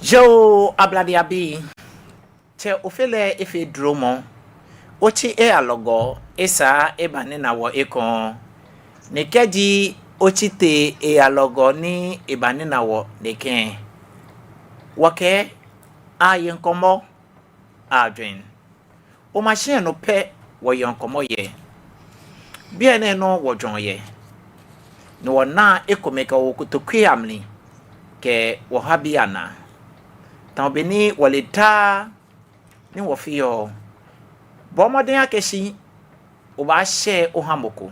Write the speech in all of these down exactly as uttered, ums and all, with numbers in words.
Yoo, Ablade abii. Tsɛ Ofe lɛ efee duromɔ. Otsi eyalɔgɔ, esaa ebanina wɔ ekoŋŋ. Ni kɛji otsi tee eyalɔgɔ ni ebanina wɔ nɛkɛ, wɔkɛɛ aye ŋkɔmɔ, ajwɛŋ. Omashi lɛ nɔ pɛ wɔyeɔ ŋkɔmɔ yɛ. Biɛ nɛɛ nɔŋŋ wɔjwɛŋɔ yɛ. Ni wɔnaa ekomɛi kɛ wɔ kotoku amli kɛ wɔhabii anaa. Tamɔ bɔ ni wɔle daa ni wɔfeɔ. Bɔɔ mɔdɛŋ akɛ shi obaashɛ oha mɔ ko,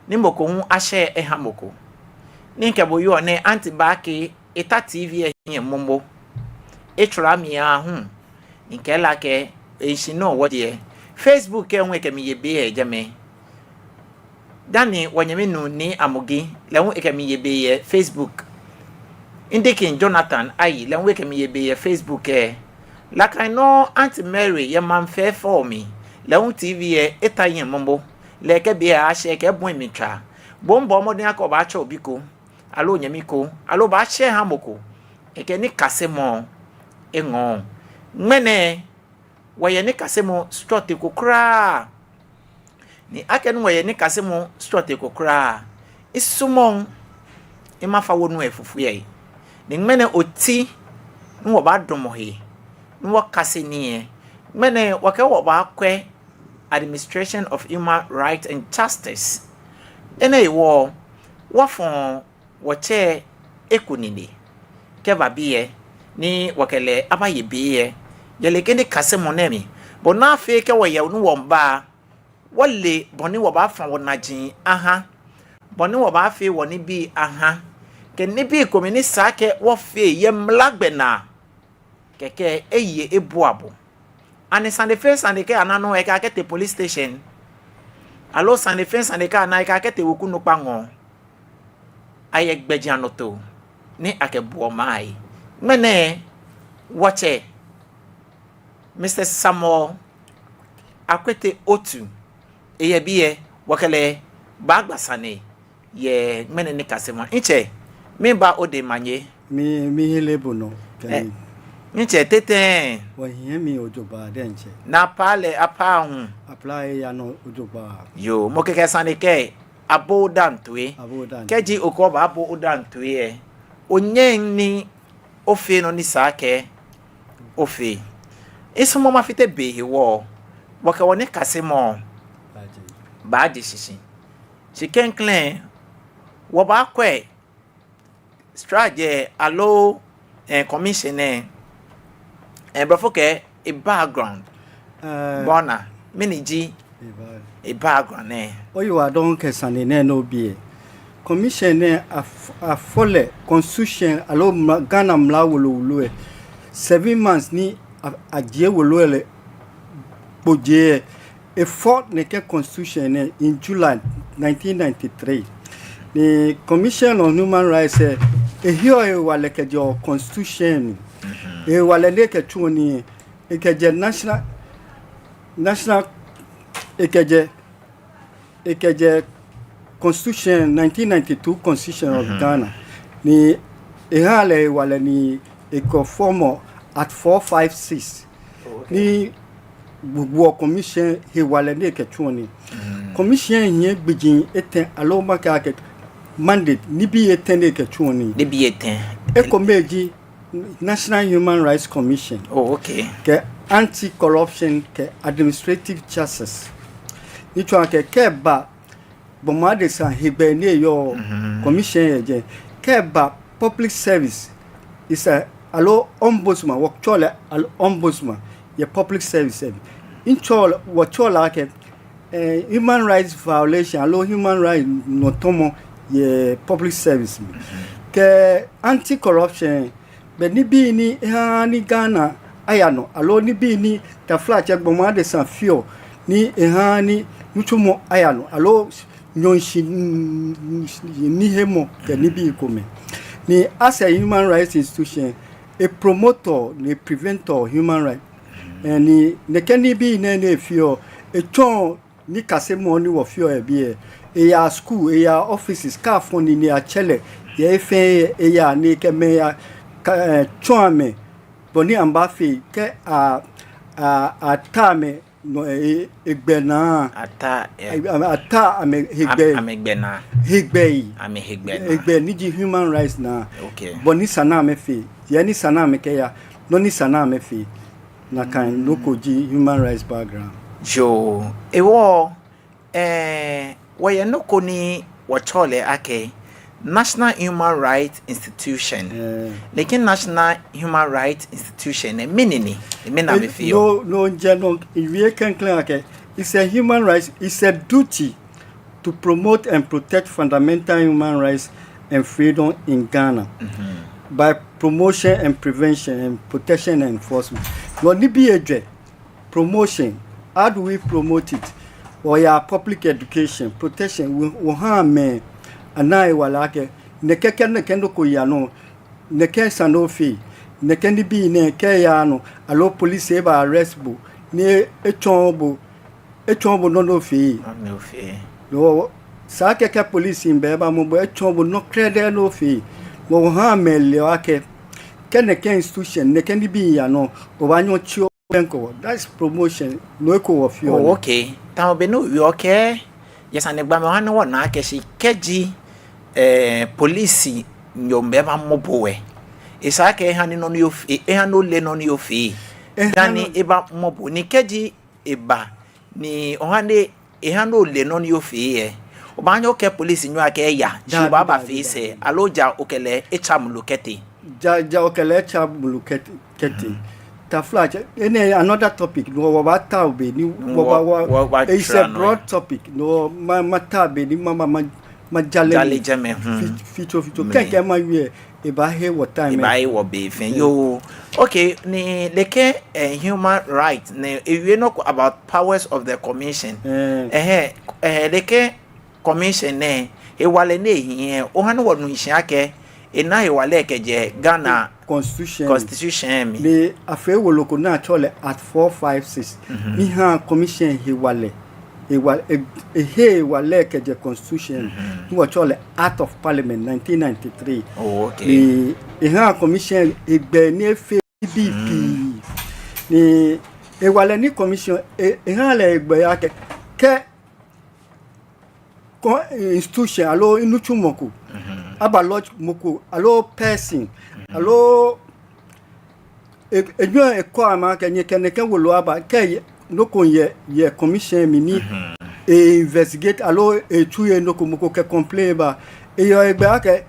ni mɔ ko hu ashɛ eha mɔ ko. Ni mikɛ bo wieɔ nɛɛ, Auntie Baake eta T V lɛ hiɛ momo. Etsɔɔ mi aahu. Mikɛɛ lɛ akɛ eshi nɔ wɔjɛ. Facebook lɛ hu ekɛ mi yɛ biɛ yɛ jɛmɛ. Dani wɔnyɛmi nuu Nii Amugi, lɛ hu ekɛ mi yɛ biɛ yɛ Facebook. Ndikin Jonathan Ayi, lɛ hu ekɛ mi yɛ biɛ yɛ Facebook lɛ. Nakai nɔŋŋ Auntie Mary yɛ Mamfe Fɔɔ mli, lɛ hu T V lɛ eta hiɛ momo. Lɛ kɛ biɛ ashɛ kɛ bɔi mi tswa. Bo hu bɔɔ mɔdɛŋ akɛ obaatsɛ obi ko, aloo onyɛmi ko, aloo obaashɛ oha mɔ ko. Ekɛ nikasemɔ eŋɔɔ. Ŋmɛnɛ wɔyɛ nikasemɔ srɔto ko kwraa. Ni akɛni wɔyɛ nikasemɔ srɔto ko kwraa, misumɔɔɔ ni mafa wonu lɛ fufui. Ni ŋmɛnɛ oti ni wɔbaadamɔ he ni wɔkase nii lɛ, ŋmɛnɛ wɔkɛɛ wɔbaakwɛ Administration of Human Rights and Justice. Enɛ hewɔ wɔfɔɔ wɔtsɛ eko nine kɛba biɛ ni wɔkɛ lɛ abaye biɛ yɛ nɛkɛ nikasemɔ nɛɛ mli. Bɔ ni afee kɛ wɔyɛ ni wɔmiiba, wɔle bɔ ni wɔbaafã wɔnaji aha, bɔ ni wɔbaafee wɔnibii aha, kɛ nibii komɛi ni esa akɛ wɔfee yɛ mla gbɛ naa. Kɛkɛ eye ebua bo. Ani sane fɛɛ sane kɛ ana nɔ, ekɛɛ akɛtee police station. Aloo sane fɛɛ sane kɛ ana, ekɛɛ akɛtee weku nukpa ŋɔɔ. Ayɛ gbɛjianɔtoo ni akɛbuɔ maŋ lɛ. Ŋmɛnɛ wɔtsɛ Mister Samuel Akwete Otu, eyɛ biɛ, wɔkɛ lɛ baagba sane yɛ ŋmɛnɛ nikasemɔ. Ntsɛ, miiba odɛŋ manye. Mi, mihere bo nɔ. Kɛ Eh, ntsɛ, te tɛŋŋ? Wɔhiɛ mli jogbaŋŋ diɛŋtsɛ. Ni apaa lɛ, apaa hu? Apaa lɛ eyaa nɔ jogbaŋŋ. Yoo, mɔ kɛkɛ sane kɛ, abo odaaŋ toi. Abo odaaŋ toi. Kɛji okɛɛ obaabo odaaŋ toi lɛ, onyɛŋ ni ofee nɔ ni esa akɛ ofee. Misumɔɔɔ mafite be hewɔ, wɔkɛ wɔnikasemɔ baaje shishi. Shi klɛŋklɛŋ, wɔbaakwɛ sraje aloo, eh, commission lɛ, eh, blɔfo kɛɛ e background. Eh. Bɔ ni, mɛni ji e background lɛ? Oyiwaladɔŋŋ kɛ sane nɛɛ ni obi lɛ. Commission lɛ af-, afɔ lɛ constitution aloo mla-, Ghana mla wolowolo lɛ. Seven months ni a-, ajie wolo lɛ kpo jɛi lɛ, efɔ nɛkɛ constitution lɛ in July nineteen ninety-three. Ni Commission on Human Rights lɛ, eheɔ ehewalɛ kɛjɛɔ constitution mli. Ehewalɛ ni ekɛtsuɔ nii, ekɛjɛ national, national, ekɛjɛ ekɛjɛ constitution, nineteen ninety-two constitution of Ghana. Ni ehaa lɛ hewalɛ ni ekɛfɔmɔ Act four five six. Oh, okay. Ni gbugbɔ commission hewalɛ ni ekɛtsuɔ nii. Commission hiɛ gbijii etɛ aloo makɛɛ akɛ mandate, nibii etɛ ni ekɛtsuɔ nii. Nibii etɛ. Ekome ji National Human Rights Commission. Oh, okay. Kɛ Anti-Corruption kɛ Administrative Justice. Ni tsɔɔ akɛ kɛba gbɔmɔ adesa hegbɛ ni eyɔɔ, commission yɛ jɛi. Kɛba public service, is a, aloo ombudsman, wɔtsɛɔ lɛ aloo ombudsman yɛ public service lɛ. Ntsɔɔ lɛ, wɔtsɛɔ lɛ akɛ eh, human rights violation aloo human rights nɔtɔmɔ yɛ public service mli. Kɛ anti-corruption, bɛ nibii ni ehaaa ni Ghana aya nɔ, aloo nibii ni taflatsɛ gbɔmɔ adesa feɔ ni ehaaa ni nitsumɔ aya nɔ, aloo nyɔɔŋshi nihemɔ kɛ nibii komɛi. Ni as a human rights institution, e promoteɔ ni e preventɔ human rights. Eh, ni nɛkɛ nibii nɛɛ ni efeɔ, etsɔɔ nikasemɔ ni wɔfeɔ yɛ biɛ. Eyaa school, eyaa offices, kɛ afɔ nii ni atsɛ lɛ yɛ he fɛɛ he, eyaa ni ekɛ mɛi yaa eh, tsɔɔ amɛ bɔ ni amɛbaafee kɛ a, a, ata amɛ nɔ, eh, eh, egbɛnaa. Ata, eh, a, a, ata amɛ hegbɛ. Am-, amɛgbɛnaa. Hegbɛi. Amɛhegbɛnaa. Hegbɛ ni ji human rights naa. Okay. Bɔ ni sa ni amɛfee. Yɛ ni sa ni amɛkɛya. Nɔ ni sa ni amɛfee. Nakai nɔ ko ji human rights background. Yoo, hewɔ, eh, wɔyɛ nɔ ko ni wɔtsɛɔ lɛ akɛ National Human Rights Institution. Eh. Nɛkɛ National Human Rights Institution nɛɛ, mɛni ni, mɛni amɛfeɔ? No, no, mijɛ no, miwie klɛŋklɛŋ akɛ, it's a human rights, it's a duty to promote and protect fundamental human rights and freedom in Ghana by promotion and prevention and protection and enforcement. No nibii ejwɛ, promotion, how do we promote it? Wɔyaa public education, protection, wɔ, wɔhaa mɛi anaa hewalɛ akɛ, nɛkɛ kɛ nɛkɛ nɔ ko yaa nɔ, nɛkɛ sane ofee, nɛkɛ nibii nɛɛ kɛ eyaaa nɔ, aloo police eba arrest bo, ni etsɔɔ bo, etsɔɔ bo nɔ ni ofee. Nɔ ni ofee. No, esa akɛ kɛ police miiba ebamɔ bo, etsɔɔ bo nɔ krɛdɛɛ ni ofee. Wɔhaa mɛi leɔ akɛ, kɛ nɛkɛ institution, nɛkɛ nibii yaa nɔ, obaanyɛ otsi obɛŋkɛ wɔ. That's promotion. No eko wɔfeɔ. Oh, okay. Tamɔ bɔ ni owie akɛ, yɛ sanegbamɔ oha ni wɔna akɛ shi kɛji, eh, police nyo miiba emamɔ bo lɛ, esa akɛ eha ni nɔ ni ofee, eha ni ole nɔ ni ofee. Eha dani ni ebamɔ bo ni kɛji eba ni oha ni, eha ni ole nɔ ni ofee lɛ, obaanyɛ okɛɛ police nyo akɛ eya, shi obaaba fee sɛɛ, aloo ja okɛ lɛ etsa mulu kɛtee. Ja, ja okɛ lɛ etsa mulu kɛtee, kɛtee. Taflatsɛ, enɛ another topic, no wɔbaatao be ni, wɔ, wɔ, wɔ, wɔ, it's a broad topic, no ma, matao be ni ma, ma, ma, majale jɛmɛ, fitsofitso. Kɛkɛ mawie, ebaahe wɔ time. Ebaahe wɔ be fɛɛ. Yoo. Okay, ni nɛkɛ, eh, human right nɛɛ, ewie nɔ ko about powers of the commission. Eh. Ɛhɛɛ, eh, nɛkɛ commission nɛɛ, hewalɛ ni ehiɛ, oha ni wɔnu shishi akɛ, ena hewalɛ kɛjɛ Ghana constitution, constitution mli. Ni afee wolo ko ni atsɛɔ lɛ Act four five six. Ni ehaa commission hewalɛ. Hewalɛ, e, ehe hewalɛ kɛjɛ constitution. Ni wɔtsɛɔ lɛ Act of Parliament nineteen ninety-three. Oh, okay. Ni ehaa commission hegbɛ ni efee nibii pii. Ni hewalɛ ni commission, e, ehaa lɛ hegbɛ akɛ, kɛ kɛ institution aloo nitsumɔ ko aba lodge mɔ ko aloo person aloo e, enyɔ ekɔ amɛ akɛ nyɛkɛ nɛkɛ wolo aba, kɛ nɔ ko yɛ, yɛ commission mli ni e investigate aloo etsu yɛ nɔ ko, mɔ ko kɛ complain ba, eyɛ hegbɛ akɛ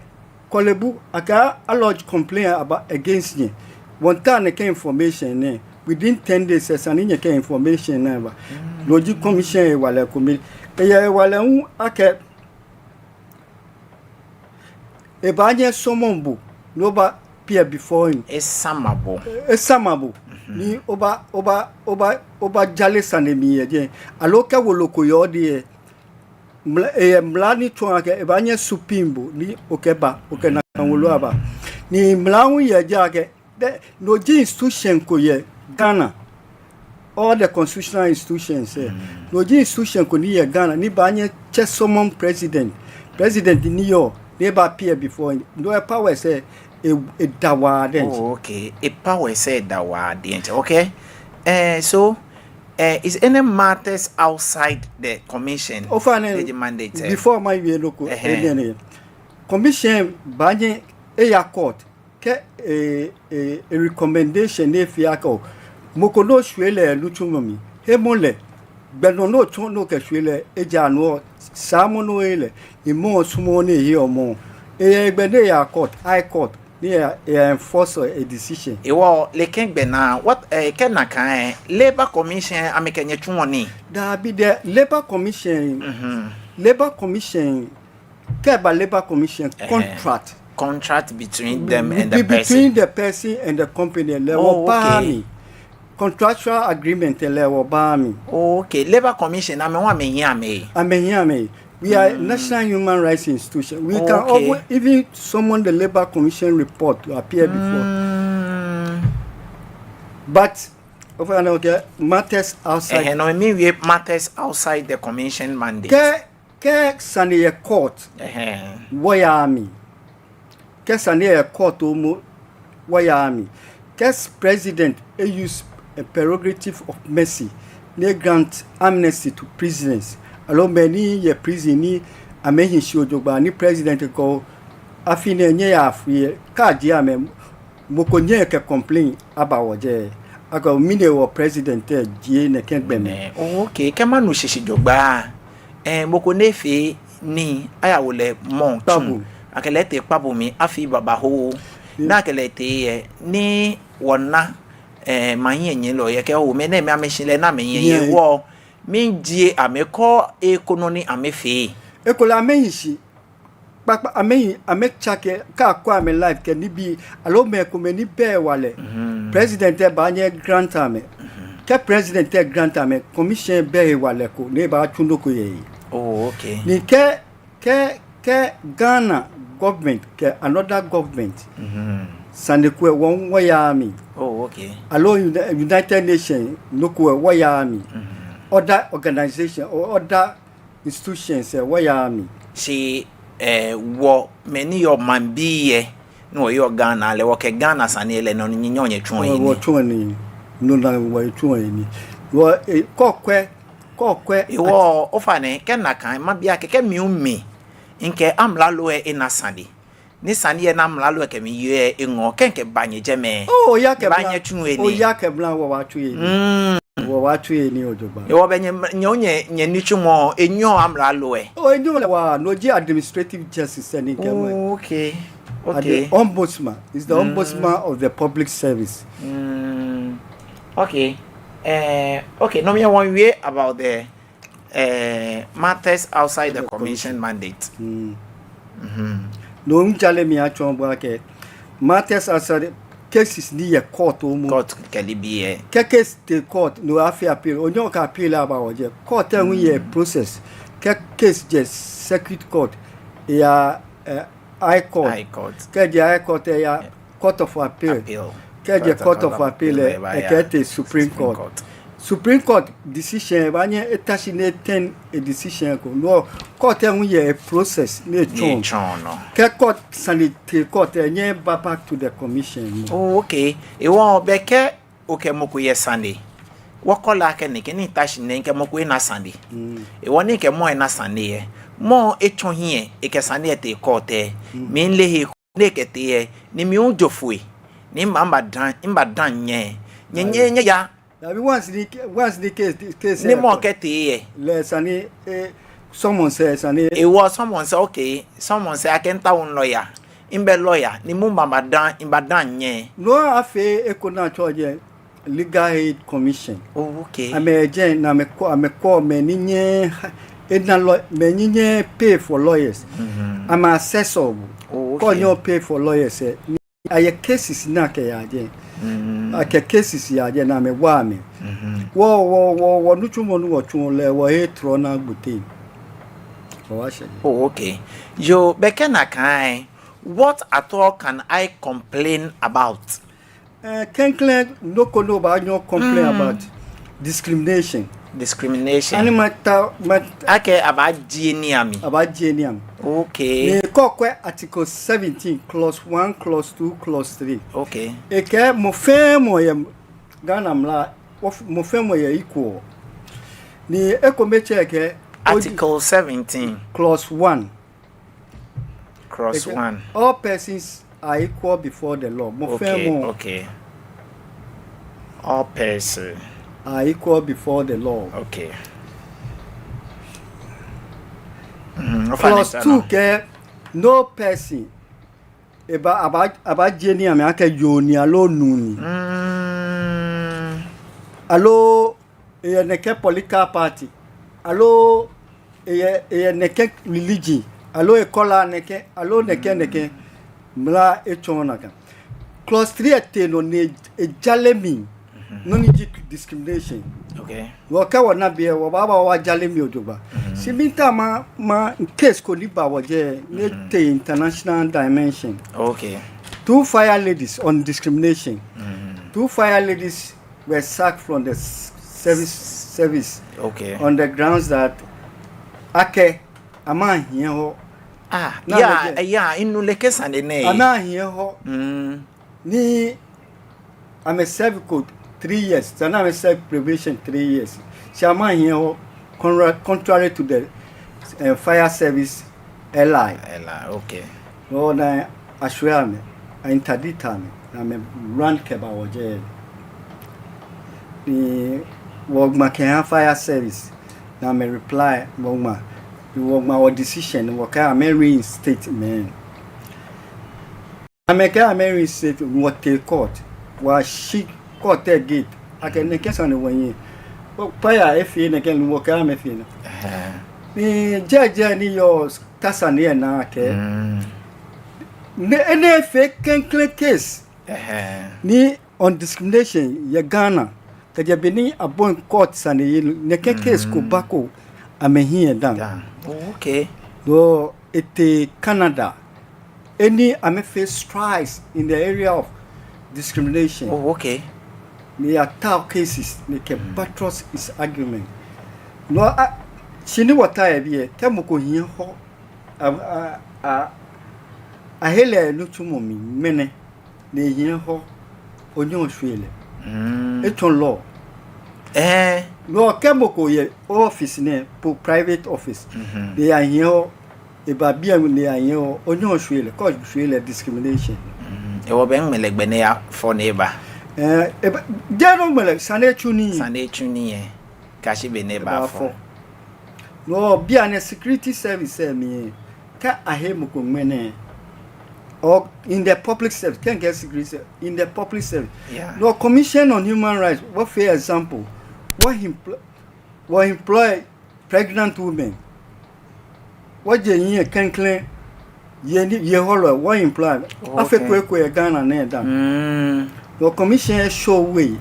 Korle Bu, akɛ a lodge complain aba against nyɛ. Wɔmiitao nɛkɛ information nɛɛ. Within ten days, esa ni nyɛkɛ information nɛɛ aba. No ji commission hewalɛ kome. Eyɛ hewalɛ hu akɛ ebaanyɛ esummon bo, ni oba appear before him. Esummon bo. Esummon bo. Ni oba, oba, oba, obajale sane mli yɛ jɛi. Aloo kɛ wolo ko yɔɔ odɛŋ, mla, eyɛ mla ni tsɔɔ akɛ ebaanyɛ esubmit bo ni okɛba, okɛ nakai wolo aba. Ni mla hu yɛ jɛi akɛ, the, no ji institution ko yɛ Ghana. All the constitutional institutions, eh. No ji institution ko ni yɛ Ghana ni baanyɛ etsɛ summon president. President ni yɔɔ, ni eba appear before him. No e powers lɛ, e, eda waa diɛŋtsɛ. Oh, okay. E powers lɛ eda waa diɛŋtsɛ. Okay. Eh, so, eh, is any matters outside the commission? Ofainɛ, the mandate, eh? Before mawie nɔ ko, eh, commission baanyɛ eya court. Kɛ e, e, e recommendation ni efee akɛ o, mɔ ko ni oshwie lɛ nitsumɔ mli, hemɔ lɛ, gbɛ nɔ ni otsɔ ni okɛshwie lɛ, ejaakɛ no saamɔ ni ohe lɛ, ni mɔ sumɔɔɔ ni ehe mɔ. Eyɛ gbɛ ni eya court, High Court, ni eya, eya enforce e decision. Hewɔ nɛkɛ gbɛ nɛɛ, what, eh, kɛ nakai, eh, Labour Commission amɛkɛ nyɛ tsuɔ nii? Daabi, the Labour Commission, Labour Commission, kɛ eba Labour Commission, contract. Contract between them and the person. Between the person and the company, lɛ wɔbaa mli. Contractual agreement lɛ wɔbaa mli. Oh, okay. Labour Commission, amɛ hu amɛhiɛ amɛhe? Amɛhiɛ amɛhe. We are national human rights institution. We can even, even summon the Labour Commission report to appear before. But, okay, matters outside. Ɛhɛɛ, no mli wie matters outside the commission mandate. Kɛ Kɛ sane yɛ court, wɔyaa mli. Kɛ sane yɛ court momo, wɔyaa mli. Kɛ president e-use a prerogative of mercy ni e-grant amnesty to prisoners, aloo mɛi ni yɛ prison ni amɛhi shi jogbaŋŋ ni president kɛɛ afii nɛɛ nyɛyaa free, kɛ ajie amɛ, mɔ ko nyɛŋ ekɛ complain aba wɔjɛ akɛ mɛni hewɔ president lɛ jie nɛkɛ gbɔmɛi nɛɛ? Oh, okay. Kɛ manu shishi jogbaŋŋ, eh, mɔ ko ni efee nii, ayawo lɛ mɔ tsu, kpabo, akɛ lɛ tee kpabo mli afii babaoo. Ni akɛ lɛ tee lɛ, ni wɔna, eh, maŋ hiɛnyiɛlɔi lɛ kɛɛ oo, mɛi nɛɛ amɛshi lɛ ni amɛhiɛ yɛ wɔ, mɛi jie amɛ kɔ eko nɔ ni amɛfee. Ekolɛ amɛhi shi kpakpa, amɛyi, amɛtsake, kɛ akwɛ amɛ life kɛ nibii, aloo mɛi komɛi ni bɛ hewalɛ, president lɛ baanyɛ e-grant amɛ. Kɛ president lɛ e-grant amɛ, commission bɛ hewalɛ ko ni ebaatsu nɔ ko yɛ he. Oh, okay. Ni kɛ, kɛ, kɛ Ghana government kɛ another government, sane ko lɛ, wɔ, wɔyaa mli. Oh, okay. Aloo Uni-, United Nations nɔ ko lɛ, wɔyaa mli. Other organization or other institutions lɛ, wɔyaa mli. Shi, eh, wɔ mɛi ni yɔɔ maŋbii lɛ, ni wɔyɔɔ Ghana lɛ, wɔkɛ Ghana sane lɛ nɔ ni nyɛɔ nyɛtsuɔ he nii. Wɔtsuɔ nii. No nɔŋŋ wɔtsuɔ he nii. Wɔ, eh, kɛ okwɛ, kɛ okwɛ. Hewɔ, ofainɛ, kɛ nakai mabi akɛ, kɛ mi hu mi, mikɛ amralo lɛ ena sane. Ni sane lɛ ni amralo lɛ kɛ mi yɔɔ lɛ eŋɔɔ, kɛ mikɛba nyɛjɛmɛ. Oh, oya kɛ mra. Nyɛbaanyɛ atsu he nii. Oya kɛ mra, wɔbaatsu he nii. Mm. Wɔbaatsu he nii jogbaŋŋ. Hewɔ bɛ nyɛ, nyɛ, nyɛ, nyɛnitsumɔ, enyɛɔ amralo lɛ? Oh, enyɛɔ lɛ waa, no ji administrative justice lɛ ni mikɛɔ. Oh, okay. Okay. The ombudsman is the ombudsman of the public service. Mm. Okay. Eh, okay, no mli lɛ wɔwie about the eh, matters outside the commission mandate. Mm. Mhm. No jalɛ mli atsɔɔ bo akɛ matters outside the cases ni yɛ court momo. Court kɛ nibii lɛ. Kɛ case tee court, no afee appeal. Onyɛŋ okɛ appeal aba wɔjɛ. Court lɛ hu yɛ process. Kɛ case jɛ circuit court, eyaa, eh, High Court. High Court. Kɛ ejɛ High Court lɛ eya Court of Appeal. Appeal. Kɛ ejɛ Court of Appeal lɛ, ekɛtee Supreme Court. Supreme Court decision lɛ, ebaanyɛ eta shi ni e-turn e-decision ko. No court lɛ hu yɛ e-process ni etsɔɔ. Ni etsɔɔ nɔ. Kɛ court sane tee court lɛ, enyɛŋ eba back to the commission momo. Oh, okay. Hewɔ bɛ kɛ okɛ mɔ ko yɛ sane, wɔkɔ lɛ akɛ nɛkɛ ni ta shi nɛɛ mikɛ mɔ ko ena sane. Mm. Hewɔ ni mikɛ mɔ ena sane lɛ, mɔ etsɔ hiɛ, ekɛ sane lɛ tee court lɛ. Mm. Mileee he ko ni ekɛtee lɛ, ni mi hu mijo foi, ni miba, mibadaa, mibadaa nyɛ. Nyɛ, nyɛ, nyɛya. Dabi, once ni, once ni case, case ni mɔ kɛtee lɛ, lɛ sane, eh, summons lɛ sane. Hewɔ summons lɛ, okay, summons lɛ akɛ mitaoɔ lawyer. Mibɛ lawyer, ni miba, mibadaa, mibadaa nyɛ. No afee eko ni atsɛɔ jɛi Legal Aid Commission. Oh, okay. Amɛjɛ ni amɛkɔ, amɛkɔ mɛi ni nyɛɛɛ ena law-, mɛi ni nyɛɛɛ pay for lawyers. Mhm. Amɛ-assess-ɔ bo. Oh, okay. Kɛ onyɛɛɛ o-pay for lawyers lɛ, ayɛ cases ni akɛyaa jɛi. Mhm. Akɛ cases yaa jɛi ni amɛwaa amɛ. Mhm. Wɔ, wɔ, wɔ, wɔnitsumɔ ni wɔtsuɔ lɛ, wɔhe tɔrɔ ni agbo teŋ. Wɔwaa shɛ. Oh, okay. Yoo, bɛ kɛ nakai, what at all can I complain about? Eh, klɛŋklɛŋ nɔ ko ni obaanyɛ o-complain about, discrimination. Discrimination. Ani mata, mat- Akɛ abaajie nii amli. Abaajie nii amli. Okay. Ni kɛ okwɛ Article seventeen, clause one, clause two, clause three. Okay. Ekɛɛ mɔ fɛɛ mɔ yɛ Ghana mla, mɔ fɛɛ mɔ yɛ equal. Ni ekomɛi tsɛ kɛ Article seventeen. Clause one. Clause one. All persons are equal before the law. Mɔ fɛɛ mɔ. Okay, okay. All persons are equal before the law. Okay. Mm, clause two kɛɛ, no person, eba, aba, abaajie nii amli akɛ yoo ni aloo nuu ni. Mm. Aloo eyɛ nɛkɛ political party, aloo eyɛ, eyɛ nɛkɛ religion, aloo e-colour nɛkɛ, aloo nɛkɛ, nɛkɛ, mla etsɔɔɔ nakai. Clause three lɛ tee nɔ ni ejale mli, nɔ ni ji discrimination. Okay. Wɔ kɛ wɔna biɛ, wɔbaaba wɔbajale mli jogbaŋŋ. Shi miitao ma, ma case ko ni ba wɔjɛ, ni etee international dimension. Okay. Two fire ladies on discrimination. Two fire ladies were sacked from the s-, service, service, okay, on the grounds that akɛ amɛhiɛ hɔ. Ah, yeah, yeah, minu lɛ case nɛɛ. Amɛhiɛ hɔ. Mm. Ni amɛ serve ko three years, esa ni amɛ serve probation three years. Shi amɛhiɛ hɔ contra-, contrary to the, eh, fire service L I. L I, okay. No hewɔ ni ashwie amɛ, a-interdict amɛ, ni amɛ run kɛba wɔjɛ. Ni wɔŋma kɛha fire service, ni amɛ reply, wɔŋma, ni wɔŋma wɔ decision, ni wɔkɛɛ amɛ reinstate amɛ. Amɛkɛɛ amɛ reinstate, wɔtee court, wɔshi court lɛ gate, akɛ nɛkɛ sane wɔhiɛ. Fire efee nɛkɛ ni wɔkɛɛ amɛ fee nɔ. Ɛhɛɛ. Ni judge ni yɔɔ ta sane lɛ naa kɛɛ, mm, nɛ, enɛ efee klɛŋklɛŋ case. Ɛhɛɛ. Ni on discrimination yɛ Ghana, kɛjɛ be ni abɔi court sane lɛ, nɛkɛ case ko, mm, bako amɛhiɛ dã. Dã. Oh, okay. No etee Canada. Enɛ amɛfee strides in the area of discrimination. Oh, okay. Ni eyatao cases, ni ekɛ, mm, buttress his argument. No, a, shi ni wɔta yɛ biɛ, kɛ mɔ ko hiɛ hɔ, a, a, a, ahe lɛ nitsumɔ mli ŋmɛnɛ, ni ehiɛ hɔ, onyɛŋ oshwie lɛ. Mm. Etsɔ law. Ɛɛ. No kɛ mɔ ko yɛ office nɛɛ po private office. Mhm. Ni eyahiɛ hɔ, eba biɛ ni eyahiɛ hɔ, onyɛŋ oshwie lɛ, kɛ oshwie lɛ discrimination. Mm. Hewɔ be ni ŋmɛlɛgbɛ nɛɛ yafɔ ni eba. Ɛɛ, eba, jeee nɔ ŋmɛlɛ, sane etsu nii. Sane etsu nii lɛ. Kɛyashi be ni ebaafɔ. Ebaafɔ. No bianɛ security service lɛ mli, kɛ ahe mɔ ko ŋmɛnɛ, or in the public service, kɛ mikɛɛ security service, in the public service. Yeah. No Commission on Human Rights, wɔfee example, wɔ empl-, wɔ employ pregnant women. Wɔje hiɛ klɛŋklɛŋ, yei ni, yei hɔlɔi, wɔ employ. Oh, okay. Afeko eko yɛ Ghana nɛɛ dã. Mm. No commission lɛ show way.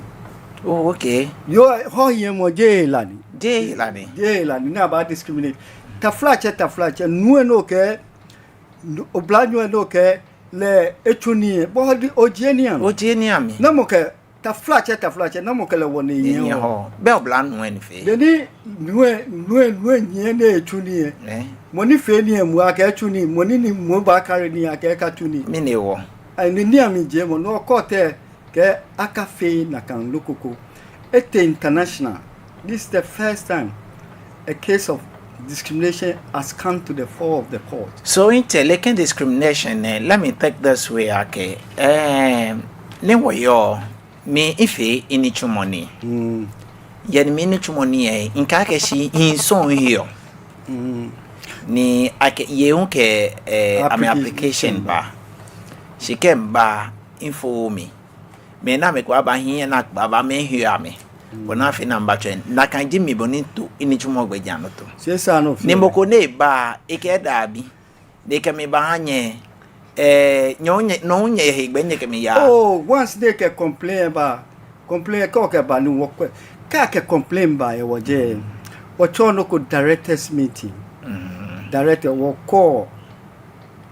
Oh, okay. Yoo, hɔhiɛmɔ jeee hela ni. Jeee hela ni. Jeee hela ni, ni abaa discriminate. Taflatsɛ, taflatsɛ, nuu lɛ ni okɛɛ, oblanyo lɛ ni okɛɛ lɛ etsu nii lɛ, bo ojie nii amli. Ojie nii amli. Namɔ kɛ, taflatsɛ, taflatsɛ, namɔ kɛ lɛ wɔ ni ehiɛ hɔ? Ehiɛ hɔ. Bɛ oblanuu lɛ ni fee. Beni nuu lɛ, nuu lɛ, nuu lɛ nyiɛ ni etsu nii lɛ. Ɛɛ. Mɔ ni fee nii lɛ moŋ akɛɛ etsu nii, mɔ ni, ni moŋ baakari nii akɛɛ ekatsu nii. Mɛni hewɔ? Ai, ni nii amli jeee mɔ, no court lɛ kɛɛ akafee nakai nɔ ko ko. Etee international. This is the first time a case of discrimination has come to the fore of the court. So, in the legal discrimination, eh, let me take this way, okay. Eh, ni wɔyɔɔ, mi mifee minitsumɔ nii. Mm. Yɛ ni minitsumɔ nii lɛ, mikɛɛ akɛ shi misɔŋ mihiɔ. Mm. Ni akɛ, yei hu kɛ, eh, amɛ application ba. Shi kɛ miba, mifooo mli. Mɛi ni amɛkɛba hiɛ ni akɛba amɛhiɛ amɛ. Mm. Bɔ ni afee ni amɛbatsɔ. Nakai ji mi bɔ ni mito minitsumɔ gbɛjianɔtoo. Shi esa ni ofee. Ni mɔ ko ni eba, ekɛɛ dabi. Ni ekɛ mi baha nyɛ. Eh, nyɛ hu nyɛ, no hu nyɛhe gbɛ nyɛkɛ mi yaa. Oh, once ni ekɛ complain ba. Complain kɛ okɛba ni wɔkwɛ. Kɛ akɛ complain ba yɛ wɔjɛ. Wɔtsɛɔ nɔ ko directors meeting. Mm. Director wɔkɔ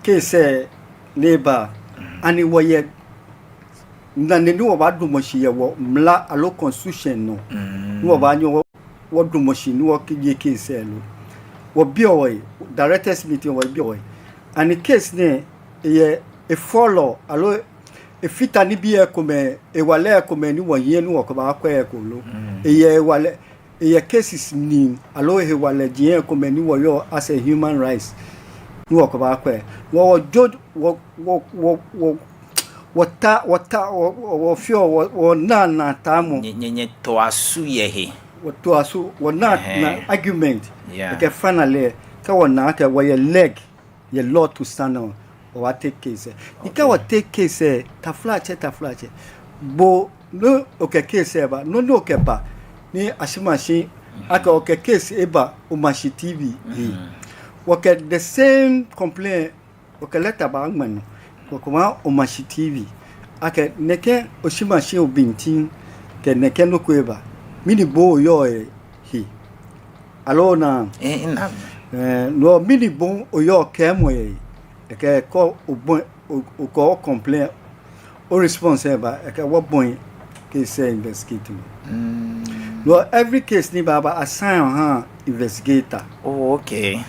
case lɛ ni eba. Mm. Ani wɔyɛ nane ni wɔbaadamɔ shi yɛ wɔ mla aloo constitution nɔ. Mm. Ni wɔbaanyɛ wɔ, wɔdamɔ shi ni wɔkɛye case lɛ lo. Wɔbiɔ wɔhe, directors meeting wɔbiɔ wɔhe. Ani case nɛɛ, eyɛ, efɔlɔ, aloo efata nibii komɛi, hewalɛ komɛi ni wɔhiɛ ni wɔkɛbaakwɛ eko lo. Mm. Eyɛ hewalɛ, eyɛ cases ni, aloo hewalɛji komɛi ni wɔyɔɔ as a human rights. Ni wɔkɛbaakwɛ. Wɔ, wɔjo, wɔ, wɔ, wɔ, wɔ, wɔta, wɔta, wɔ, wɔ, wɔfeɔ, wɔ, wɔnaa naataamɔ. Nyɛ, nyɛ, nyɛtoa su yɛ he. Wɔtoa su, wɔnaa, ɛhɛɛ, na argument. Yeah. Ekɛ finally, kɛ wɔna akɛ wɔyɛ leg yɛ law to stand on, wɔbaa take case lɛ. Ni kɛ, okay, wɔ take case lɛ, taflatsɛ, taflatsɛ. Bo, ni okɛ case lɛ ba, nɔ ni okɛba, ni ashi mashi, mhm, akɛ okɛ case lɛ ba, Omashi T V. Mhm. Wɔkɛ the same complaint, okɛ letter baaŋma nɔ, wɔkɛma Omashi T V. Akɛ nɛkɛ Oshi Mashi Obintin, kɛ nɛkɛ nɔ ko eba, mɛni bo oyɔɔ yɛ he. Aloo ona? Eh, mina. Eh, no mɛni bo oyɔɔ kɛɛmɔ yɛ he. Ekɛ kɛ obɔi, o, okɛ o complain, o response lɛ ba, ekɛ wɔbɔi case lɛ investigate. Mm. No every case ni baaba assign oha investigator. Oh, okay.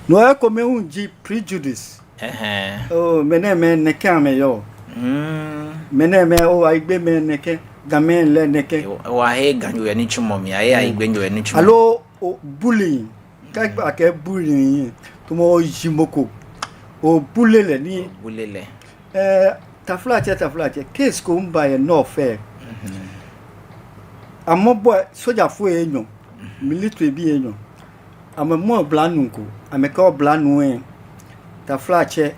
No ekomɛi hu ji prejudice. Ɛhɛɛ. Oh, mɛnɛmɛi nɛkɛ amɛyɔɔ. Mm. Mɛnɛmɛi, o, Ayigbe mɛi nɛkɛ, Gamɛi lɛ nɛkɛ. Wa he Ganyo yɛ nitsumɔ mli, aye Ayigbenyo yɛ nitsumɔ. Aloo, o, bullying. Kɛ akɛɛ bullying, tamɔ oji mɔ ko, o bully lɛ ni. O bully lɛ. Eh, taflatsɛ, taflatsɛ, case ko miiba yɛ North lɛ. Mhm. Amɛbɔ sojafoi enyɔ, military bii enyɔ. Amɛmɔ oblanuu ko, amɛkɛɛ oblanuu lɛ, taflatsɛ,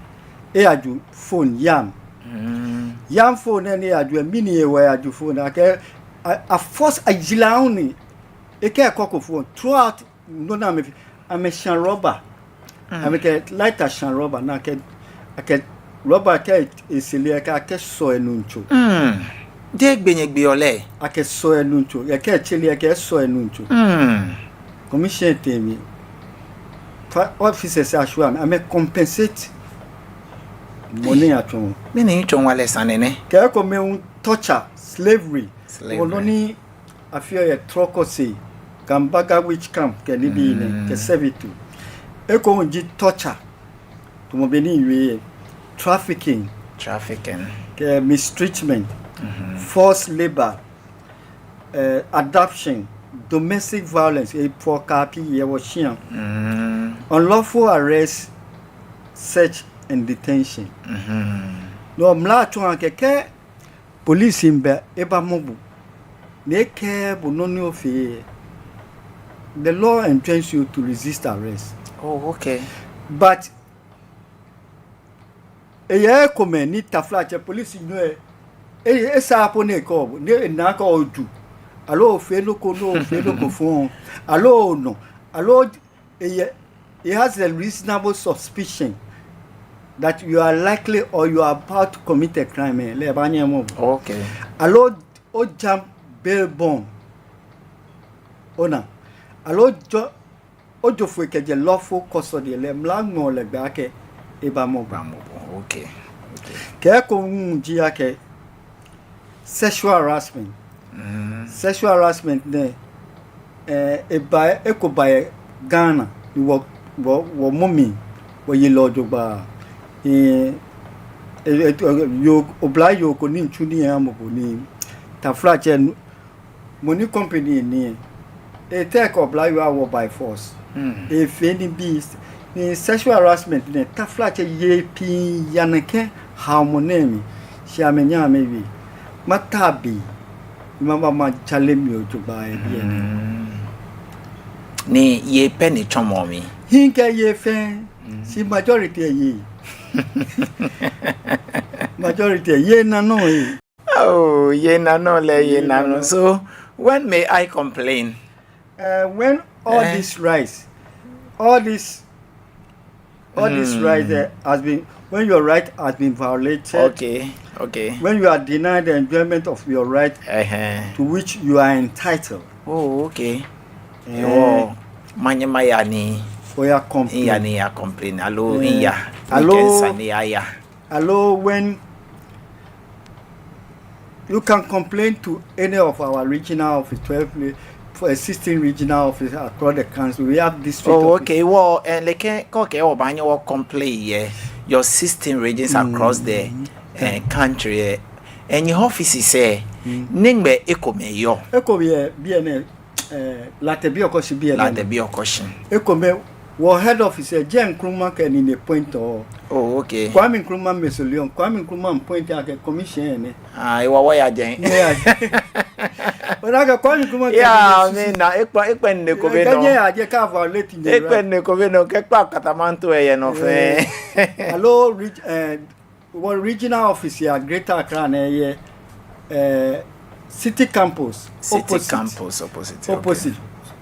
eyaju phone yam. Mm. Yam phone lɛ ni eyaju lɛ, mɛni hewɔ eyaju phone lɛ? Akɛ, a, a force ajila hu ni, ekɛ kɔkɔ phone, throughout, no na amɛ, amɛshã rɔba. Mm. Amɛkɛ lighter shã rɔba, ni akɛ, akɛ rɔba kɛ esɛɛ lɛ, akɛ, akɛsɔ enutso. Mm. Jeee gbɛ nyɛgbeɔ lɛ. Akɛsɔ enutso, akɛ tsɛ lɛ, akɛsɔ enutso. Mm. Commission tee mli. Fa officers ashwa amɛ, amɛ compensate. Mɔ ni atsɔɔ. Mɛni tsɔɔ wala sane nɛ? Kɛ ekomɛi hu torture, slavery. Slavery. Ɔnɔ ni afeɔ yɛ Trɔkɔsee, Gambaga witch camp, kɛ nibii nɛɛ, kɛ Sevitu. Eko hu ji torture. Tamɔ bɔ ni miwie, trafficking. Trafficking. Kɛ mistreatment. Mhm. Forced labor. Eh, abduction. Domestic violence. Efɔɔ kaa pii yɛ wɔshĩa. Mm. Unlawful arrest, search and detention. Mhm. No mla tsɔɔ akɛ kɛ police miiba, ebamɔ bo, ni ekɛɛ bo nɔ ni ofee, the law enjoins you to resist arrest. Oh, okay. But eyɛ ekomɛi ni taflatsɛ police nyo lɛ, e, esaaa po ni ekɛɛ bo, ni ena akɛ oju, aloo ofee nɔ ko, ni ofee nɔ ko fɔŋ, aloo onɔ, aloo eyɛ, he has a reasonable suspicion that you are likely or you are about to commit a crime, eh, lɛ ebaanyɛ emɔ bo. Okay. Aloo ojam bail bond. Ona. Aloo ojo, ojo foi kɛjɛ lawful custody lɛ, mla ŋmɛɔ lɛ gbɛ akɛ ebamɔ bo. Ebamɔ bo. Okay. Okay. Kɛ eko hu ji akɛ sexual harassment. Mm. Sexual harassment nɛɛ, eh, eba, eko ba yɛ Ghana, ni wɔ, wɔ, wɔmɔ mli, wɔye lɛ jogbaŋŋ. Eh, eh, eh, yoo, oblayoo ko ni mitsu nii yɛ amɔ bo ni, taflatsɛ, mɔ ni company ni, etake oblayoo awo by force. Mm. Efee nibii, ni sexual harassment nɛɛ, taflatsɛ, yei pii yaa nɛkɛ haomɔ nɛɛ mli, shi amɛnyɛɛɛ amɛwie. Mata bi, ni maba ma challenge mi jogbaŋŋ yɛ biɛ nɛɛ. Mm. Ni yei pɛ ni tsɔmɔ mli. Hii kɛ yei fɛɛ, mm, shi majority yei. Majority yei naanɔ yei. Oh, yei naanɔ lɛ, yei naanɔ. So, when may I complain? Uh, when all, eh, this rights, all this, all this, hmm, right, uh, has been, when your right has been violated, okay, okay, when you are denied the enjoyment of your right, uh-huh, to which you are entitled. Oh, okay. Eh, oh, manyɛ maya ni, oya complain, miya ni miya complain, aloo, eh, miya, aloo, mikɛ sane aya. Aloo when you can complain to any of our regional office, twelve, for, uh, sixteen regional office across the country. We have district office. Oh, okay. Well, eh, like, eh, okay, obaanyɛ o complain yɛ your sixteen regions across the, mm, eh, country, eh. Any offices, eh, mm, nɛgbɛ ekomɛi yɔɔ? Ekomɛi yɛ biɛ nɛɛ, eh, Latɛ Biɔkɔshi biɛ nɛɛ. Latɛ Biɔkɔshi. Ekomɛi, wɔ head office, eh, jɛi Nkrumah kɛ Nine point o. Oh, okay. Kwame Nkrumah Mausoleum. Kwame Nkrumah point akɛ commission nɛ. Ah, ewa wɔya jɛi. Wɔya jɛi. Ona akɛ Kwame Nkrumah kɛ Nine Point. Yeah, I mean, na ekpɛ, ekpɛ nine ko be nɔ. Kɛ nyɛya jɛi, kɛ a violate nyɛ right. Ekpɛ nine ko be nɔ, kɛkpa Katamanto yɛ nɔ fɛɛ. Eh, aloo reg-, eh, wɔ regional office yɛ Greater Accra nɛɛ yɛ, eh, City Campus. City Campus opposite, okay. Opposite.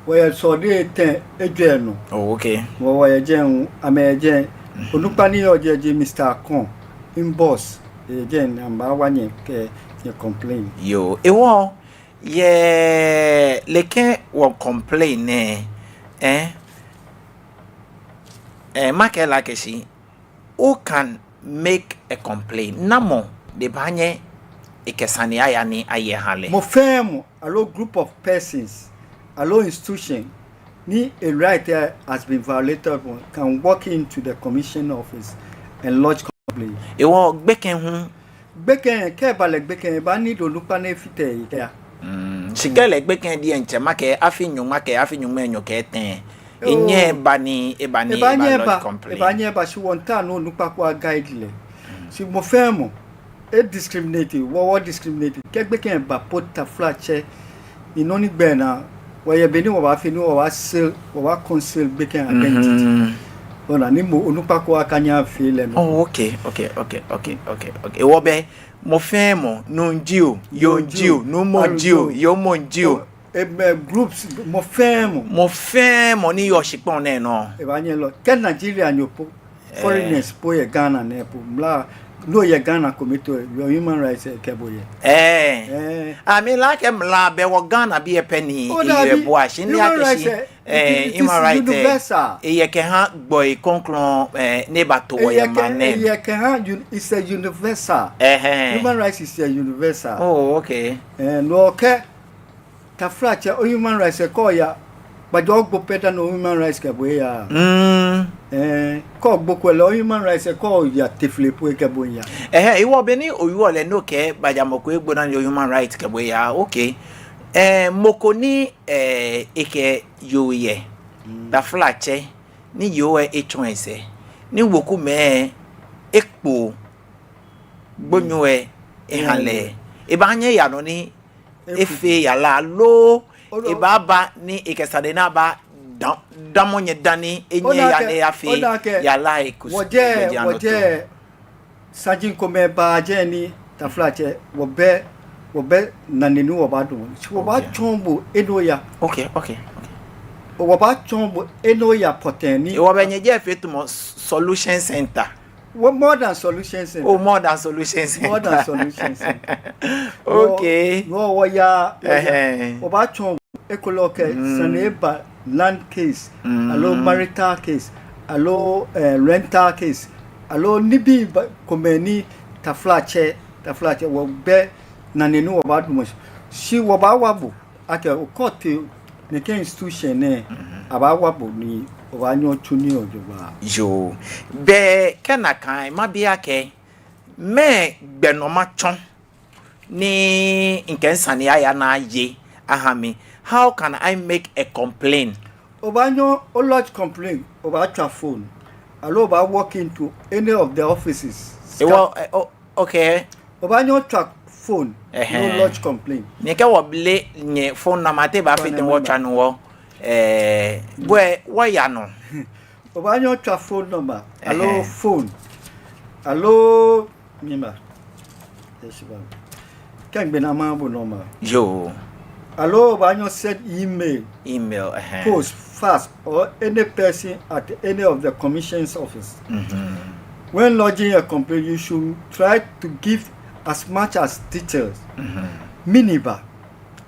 Wɔyɛ sɔɔdɛ etɛ ejwɛ nɔ. Oh, okay. Wɔ, wɔyɛ jɛi, amɛyɛ jɛi. Mhm. Onukpa ni yɔɔ jɛi ji Mister Akon, mi boss. Eyɛ jɛi, amɛbaawa nyɛ kɛ nyɛ complain. Yoo, ewɔ, yɛ like wɔ complain nɛɛ, eh? Eh, makɛɛ lɛ akɛ shi, who can make a complaint? Namɔ ni baanyɛ ekɛ sane aya ni aye aha lɛ? Mɔ fɛɛ mɔ, aloo group of persons, aloo institution, ni e right has been violated, can walk into the commission office and lodge complaint. Ewɔ gbekɛ hu, Gbekɛ, kɛ eba lɛ gbekɛ, ebaani onukpa ni efite eyi kɛya. Mm, shi kɛ lɛ gbekɛ diɛŋtsɛ makɛɛ afi nyɔŋma kɛ afi nyɔŋmai enyɔ kɛ etɛ. Oh. Enyɛ eba ni, eba ni, eba lodge complain. Ebaanyɛ eba, shi wɔmiitao ni onukpa ko a-guide lɛ. Mm. Shi mɔ fɛɛ mɔ, e-discriminate, wɔ, wɔ-discriminate. Kɛ gbekɛ ba po, taflatsɛ, enɔ ni gbɛ naa, wɔyɛ bɔ ni wɔbaafee ni wɔbaa-seal, wɔbaa-conceal gbekɛ identity. Mhm. Ona, ni mɔ onukpa ko akanyɛ afee lɛ nɔ. Oh, okay, okay, okay. Ewɔ bɛ, mɔ fɛɛ mɔ, nuu jio, yoo jio, nuumo jio, yoomo jio. Oh, emɛ groups, mɔ fɛɛ mɔ. Mɔ fɛɛ mɔ ni yɔɔ shikpɔŋ nɛɛ nɔ. Ebaanyɛ lodge. Kɛ Nigerianyo po, eh, foreigners po yɛ Ghana nɛɛ po, mla, ni oyɛ Ghana kome too, your human rights, eh, kɛ bo yɛ. Eh. Eh. Amɛle akɛ mla bɛ wɔ Ghanabii pɛ ni. Oh, eyɛ dabi. Bua shi ni human rights, akɛ shi, eh, eh, it is human right, eh, universal. Eyɛ kɛha gbɔi krɔŋkrɔŋ, eh, ni bato wɔyɛ maŋ nɛɛ. Eyɛ kɛ-, eyɛ kɛha un-, it's a universal. Ɛhɛɛ. Human rights is a universal. Oh, okay. Eh, no kɛ taflatsɛ, o-human rights kɛ oya, gbajɔ gbo pɛ dani o-human rights kɛ bo eya. Mm. Eh, kɛ ogbo kwɛ lɛ, o-human rights kɛ oya taflatsɛ po ekɛ bo eya. Ɛhɛɛ, ewɔ beni owieɔ lɛ ni okɛɛ gbajamɔ ko egbo dani o-human rights kɛ bo eya. Okay. Eh, mɔ ko ni, eh, ekɛ yoo yɛ. Mm. Taflatsɛ, ni yoo lɛ etsɔ esɛɛ, ni wekumɛi ekpo gbonyo lɛ eha lɛ. Mm. Ebaanyɛ eya nɔ ni efee yara loo, ebaaba ni ekɛ sane ni aba da-, damɔ nyɛ dani enyɛ eya ni eyafee yara lɛ kusum. Ona akɛ, ona akɛ, wɔjɛ, wɔjɛ saji komɛi baa jɛi ni taflatsɛ, wɔbɛ, wɔbɛ nane ni wɔbaadamɔ. Wɔbaatsɔɔ bo he ni oya. Okay, okay, okay. Wɔbaatsɔɔ bo he ni oya pɔtɛɛ ni. Ewɔ bɛ nyɛjɛ fɛɛ tamɔ solution center. Wɔ, more than solution center. Oh, more than solution center. More than solution center. Okay. Wɔ, wɔ, wɔya, wɔya. Ɛhɛɛ. Wɔbaatsɔɔ ekolɛ kɛ sane eba land case, aloo marital case, aloo, eh, rental case, aloo nibii komɛi ni taflatsɛ, taflatsɛ, wɔbɛ nane ni wɔbaadamɔ shi. Shi wɔbaawa bo akɛ okɔ tee nɛkɛ institution nɛɛ, abaawa bo ni obaanyɛ otsu nii lɛ jogbaŋŋ. Yoo. Bɛ kɛ nakai mabi akɛ, mɛɛ gbɛ nɔ matsɔ ni mikɛ misane aya ni aye aha mi? How can I make a complain? Obaanyɛ o-lodge complain, obaatswa phone, aloo obaa-walk into any of the offices. Ewɔ, eh, o-, okay. Obaanyɛ otswa phone, ɛhɛɛ, ni o-lodge complain. Ni kɛ wɔbi lɛ nyɛ phone number, te baafee tɛŋŋ wɔtswa ni wɔ, eh, bɔ ni wɔya nɔ? Obaanyɛ otswa phone number, aloo phone, aloo, mimba. Kɛ migbe naa maha bo number. Yoo. Aloo obaanyɛ o-send email. Email, ɛhɛɛ. Post, fax, or any person at any of the commission's office. Mhm. When lodging a complaint, you should try to give as much as details. Mhm. Mɛni ba.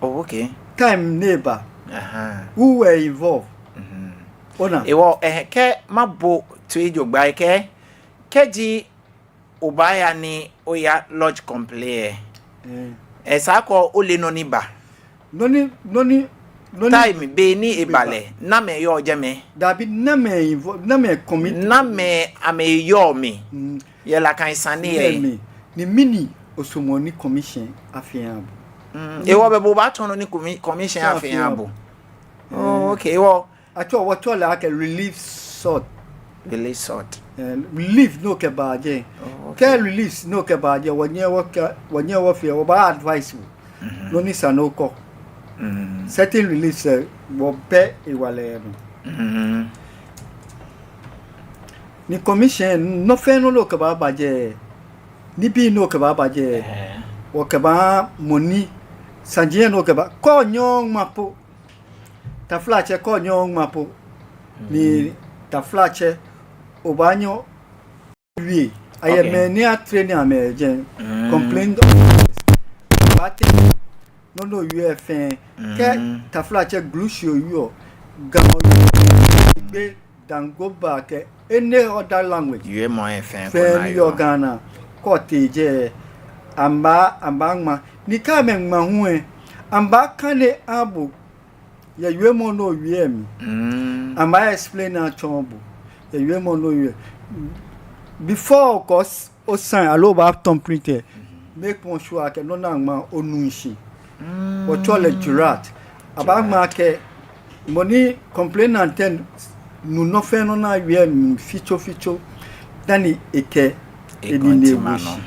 Oh, okay. Time ni eba. Aha. Who were involved? Mhm. Ona. Ewɔ, eh, kɛ mabo toi jogbaŋŋ kɛ, kɛji obaaya ni oya lodge complaint lɛ, eh, esa akɛ ole nɔ ni ba. Nɔ ni, nɔ ni, nɔ ni. Time, be ni eba lɛ, namɛi yɔɔ jɛmɛ? Dabi, namɛi invo-, namɛi commit. Namɛi amɛyɔɔ mli. Mm. Yɛ nakai sane lɛ mli. Ni mɛni osumɔɔ ni commission afee aha bo? Mm. Ewɔ bɛ bo obaatsɔɔ nɔ ni commi-, commission afee aha bo. Oh, okay. Ewɔ. Atsɛɔ, wɔtsɛɔ lɛ akɛ relief sought. Relief sought. Eh, relief ni okɛba jɛi. Oh, okay. Kɛ relief ni okɛba jɛi, wɔnyɛŋ wɔkɛ, wɔnyɛŋ wɔfee, wɔbaa-advise bo. Mhm. Nɔ ni sa ni okɔ. Mhm. Certain reliefs lɛ, wɔbɛ hewalɛ yɛ mli. Mhm. Ni commission, nɔ fɛɛ nɔ ni okɛbaaba jɛi, nibii ni okɛbaaba jɛi, ɛhɛɛ, wɔkɛbaa mɔ ni, saji ni okɛba, kɛ onyɛɛɛ oŋma po, taflatsɛ, kɛ onyɛɛɛ oŋma po, ni taflatsɛ, obaanyɛ owie. Ayɛ mɛi ni a-train amɛ yɛ jɛi. Mm. Complain. Obaate nɔ ni owieɔ fɛɛ. Mm. Kɛ taflatsɛ Gulushi owieɔ, Ga owieɔ, Igbe, Dangoba kɛ any other language. Wiemɔ lɛ fɛɛ, fɛɛ ko ni yɔɔ Ghana, kɛ otee jɛi, amɛbaa, amɛbaaŋma. Ni kɛ amɛŋma hu lɛ, amɛbaakane aha bo yɛ wiemɔ ni owie lɛ mli. Mm. Amɛbaa-explain atsɔɔ bo yɛ wiemɔ ni owie. Before okɛ o-sign aloo obaa-thumbprint lɛ, make one sure akɛ nɔ ni aŋma onu shishi. Wɔtsɛɔ lɛ jurat. Abaaŋma akɛ mɔ ni complainant lɛ nu nɔ fɛɛ nɔ ni awie lɛ fitsofitso dani ekɛ enine ewo shi.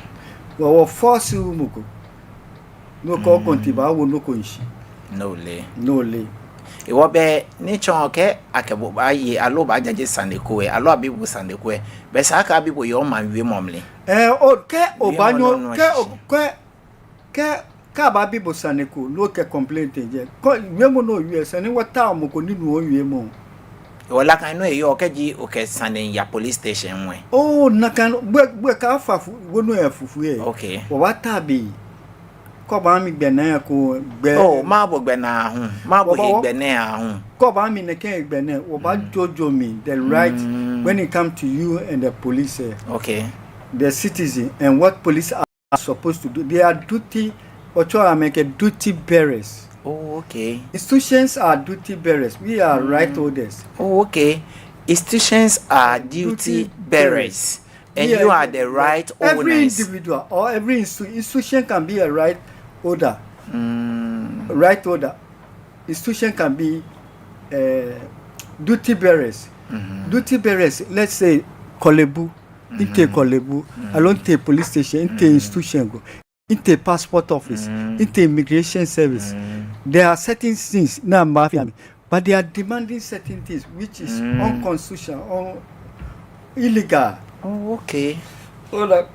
Wɔ, wɔforce mɔ ko. Nɔ ko kɔnti baawo nɔ ko shishi. No le. No le. Ehewɔ bɛ ni tsɔɔ akɛ, akɛ bo baaye, aloo obaajaje sane ko lɛ, aloo abi bo sane ko lɛ, bɛ esa akɛ abi bo yɛ omaŋ wiemɔ mli. Ɛɛ, o, kɛ obaanyɛ, kɛ o, kɛ, kɛ, kɛ abaabi bo sane ko, ni okɛ complaint jɛ. Kɔ, wiemɔ ni owie, esa ni wɔtao mɔ ko ni nuɔ owiemɔ. Ehewɔ nakai nɔŋŋ eyɔɔ kɛji okɛ sane ya police station lɛ. Oo, nakai nɔŋŋ, gbɛ, gbɛ ka fa fu, wonu yɛ fufu yɛ. Okay. Wɔbaatao be. Kɛ obaaha mi gbɛnaa ko gbɛ. Oo, maha bo gbɛnaa hu. Maha bo he gbɛnaa hu. Kɛ obaaha mi nɛkɛ gbɛnaa, wɔbaajɔɔjɔɔ mli the right when it come to you and the police, eh, okay, the citizen, and what police are supposed to do. They are duty, wɔtsɛɔ amɛ akɛ duty bearers. Oh, okay. Institutions are duty bearers. We are right holders. Oh, okay. Institutions are duty bearers. And you are the right owners. Every individual or every institu-, institution can be a right holder. Right holder. Institution can be, uh, duty bearers. Duty bearers, let's say, Korle Bu, mitee Korle Bu, aloo mitee police station, mitee institution ko. Mitee passport office, mitee immigration service. There are certain things ni amɛbaafee amɛ, but they are demanding certain things which is unconstitutional, un-, illegal. Oh, okay. So that,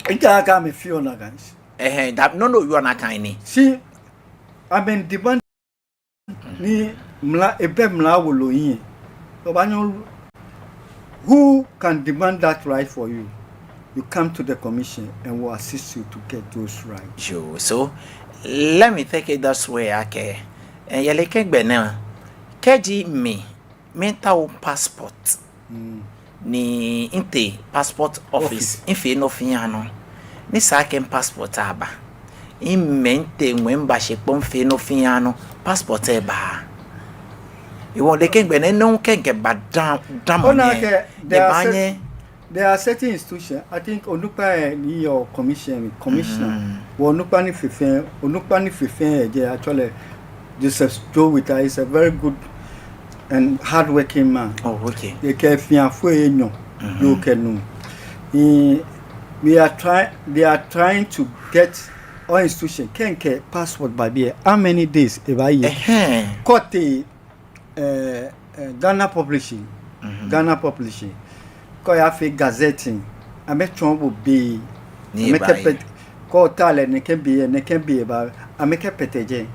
ita kɛ amɛfeɔ nakai. Ɛhɛɛ, that, no, no, you are not kind. See, amɛdemand ni mla, ebɛ mla wolo hiɛ. Obaanyɛ, who can demand that right for you? You come to the commission and we'll assist you to get those rights. Yoo, so let me take it this way, akɛ, eh, yɛ nɛkɛ gbɛ nɛɛ, kɛji mi, mitao passport. Ni mitee passport office, mifee nɔ fɛɛ nɔ. Ni esa akɛ mi passport aba. Mimɛ mitee ŋwɛi miba shikpɔŋ mifee nɔ fɛɛ nɔ, passport lɛ baaa. Ehewɔ nɛkɛ gbɛ nɛɛ, no kɛ mikɛba damɔ nɛɛ, there are certain institutions, I think onukpa lɛ ni yɔɔ commission, commissioner. Wɔ onukpa ni fe fɛɛ, onukpa ni fe fɛɛ yɛ jɛi, actually, Joseph Joe Whittal is a very good and hardworking man. Oh, okay. Ekɛ efiafoi enyɔ, yoo kɛ nuu. Eh, we are try-, they are trying to get all institution. Kɛ mikɛ passport ba biɛ, how many days ebaaye? Ɛhɛɛ. Kɛ otee, eh, eh, Ghana Publishing. Ghana Publishing. Kɛ oyafee gazetting, amɛtsɔɔ bo be. Ni amɛkɛ ebaaye. Kɛ otao lɛ nɛkɛ be, nɛkɛ be ebaa, amɛkɛ pɛtɛ jɛi.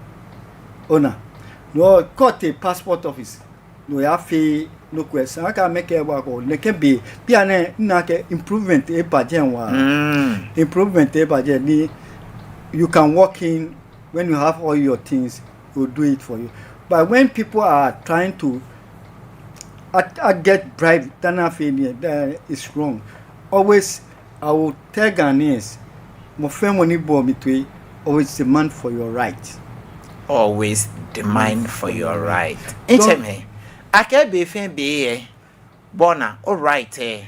Ona. No, kɛ otee passport office, ni oyafee nɔ ko lɛ, esa akɛ amɛkɛɛ bo akɛ nɛkɛ be, bianɛ, mina akɛ improvement eba jɛi waa. Improvement eba jɛi ni you can walk in when you have all your things, we'll do it for you. But when people are trying to, uh, uh, get bribe, dani afee nii, that is wrong. Always, I will tell Ghanaians, mɔ fɛɛ mɔ ni boɔ mi toi, always demand for your right. Always demand for your right. Ntsɛmɛi, akɛ be fɛɛ be lɛ, bɔ ni o right lɛ,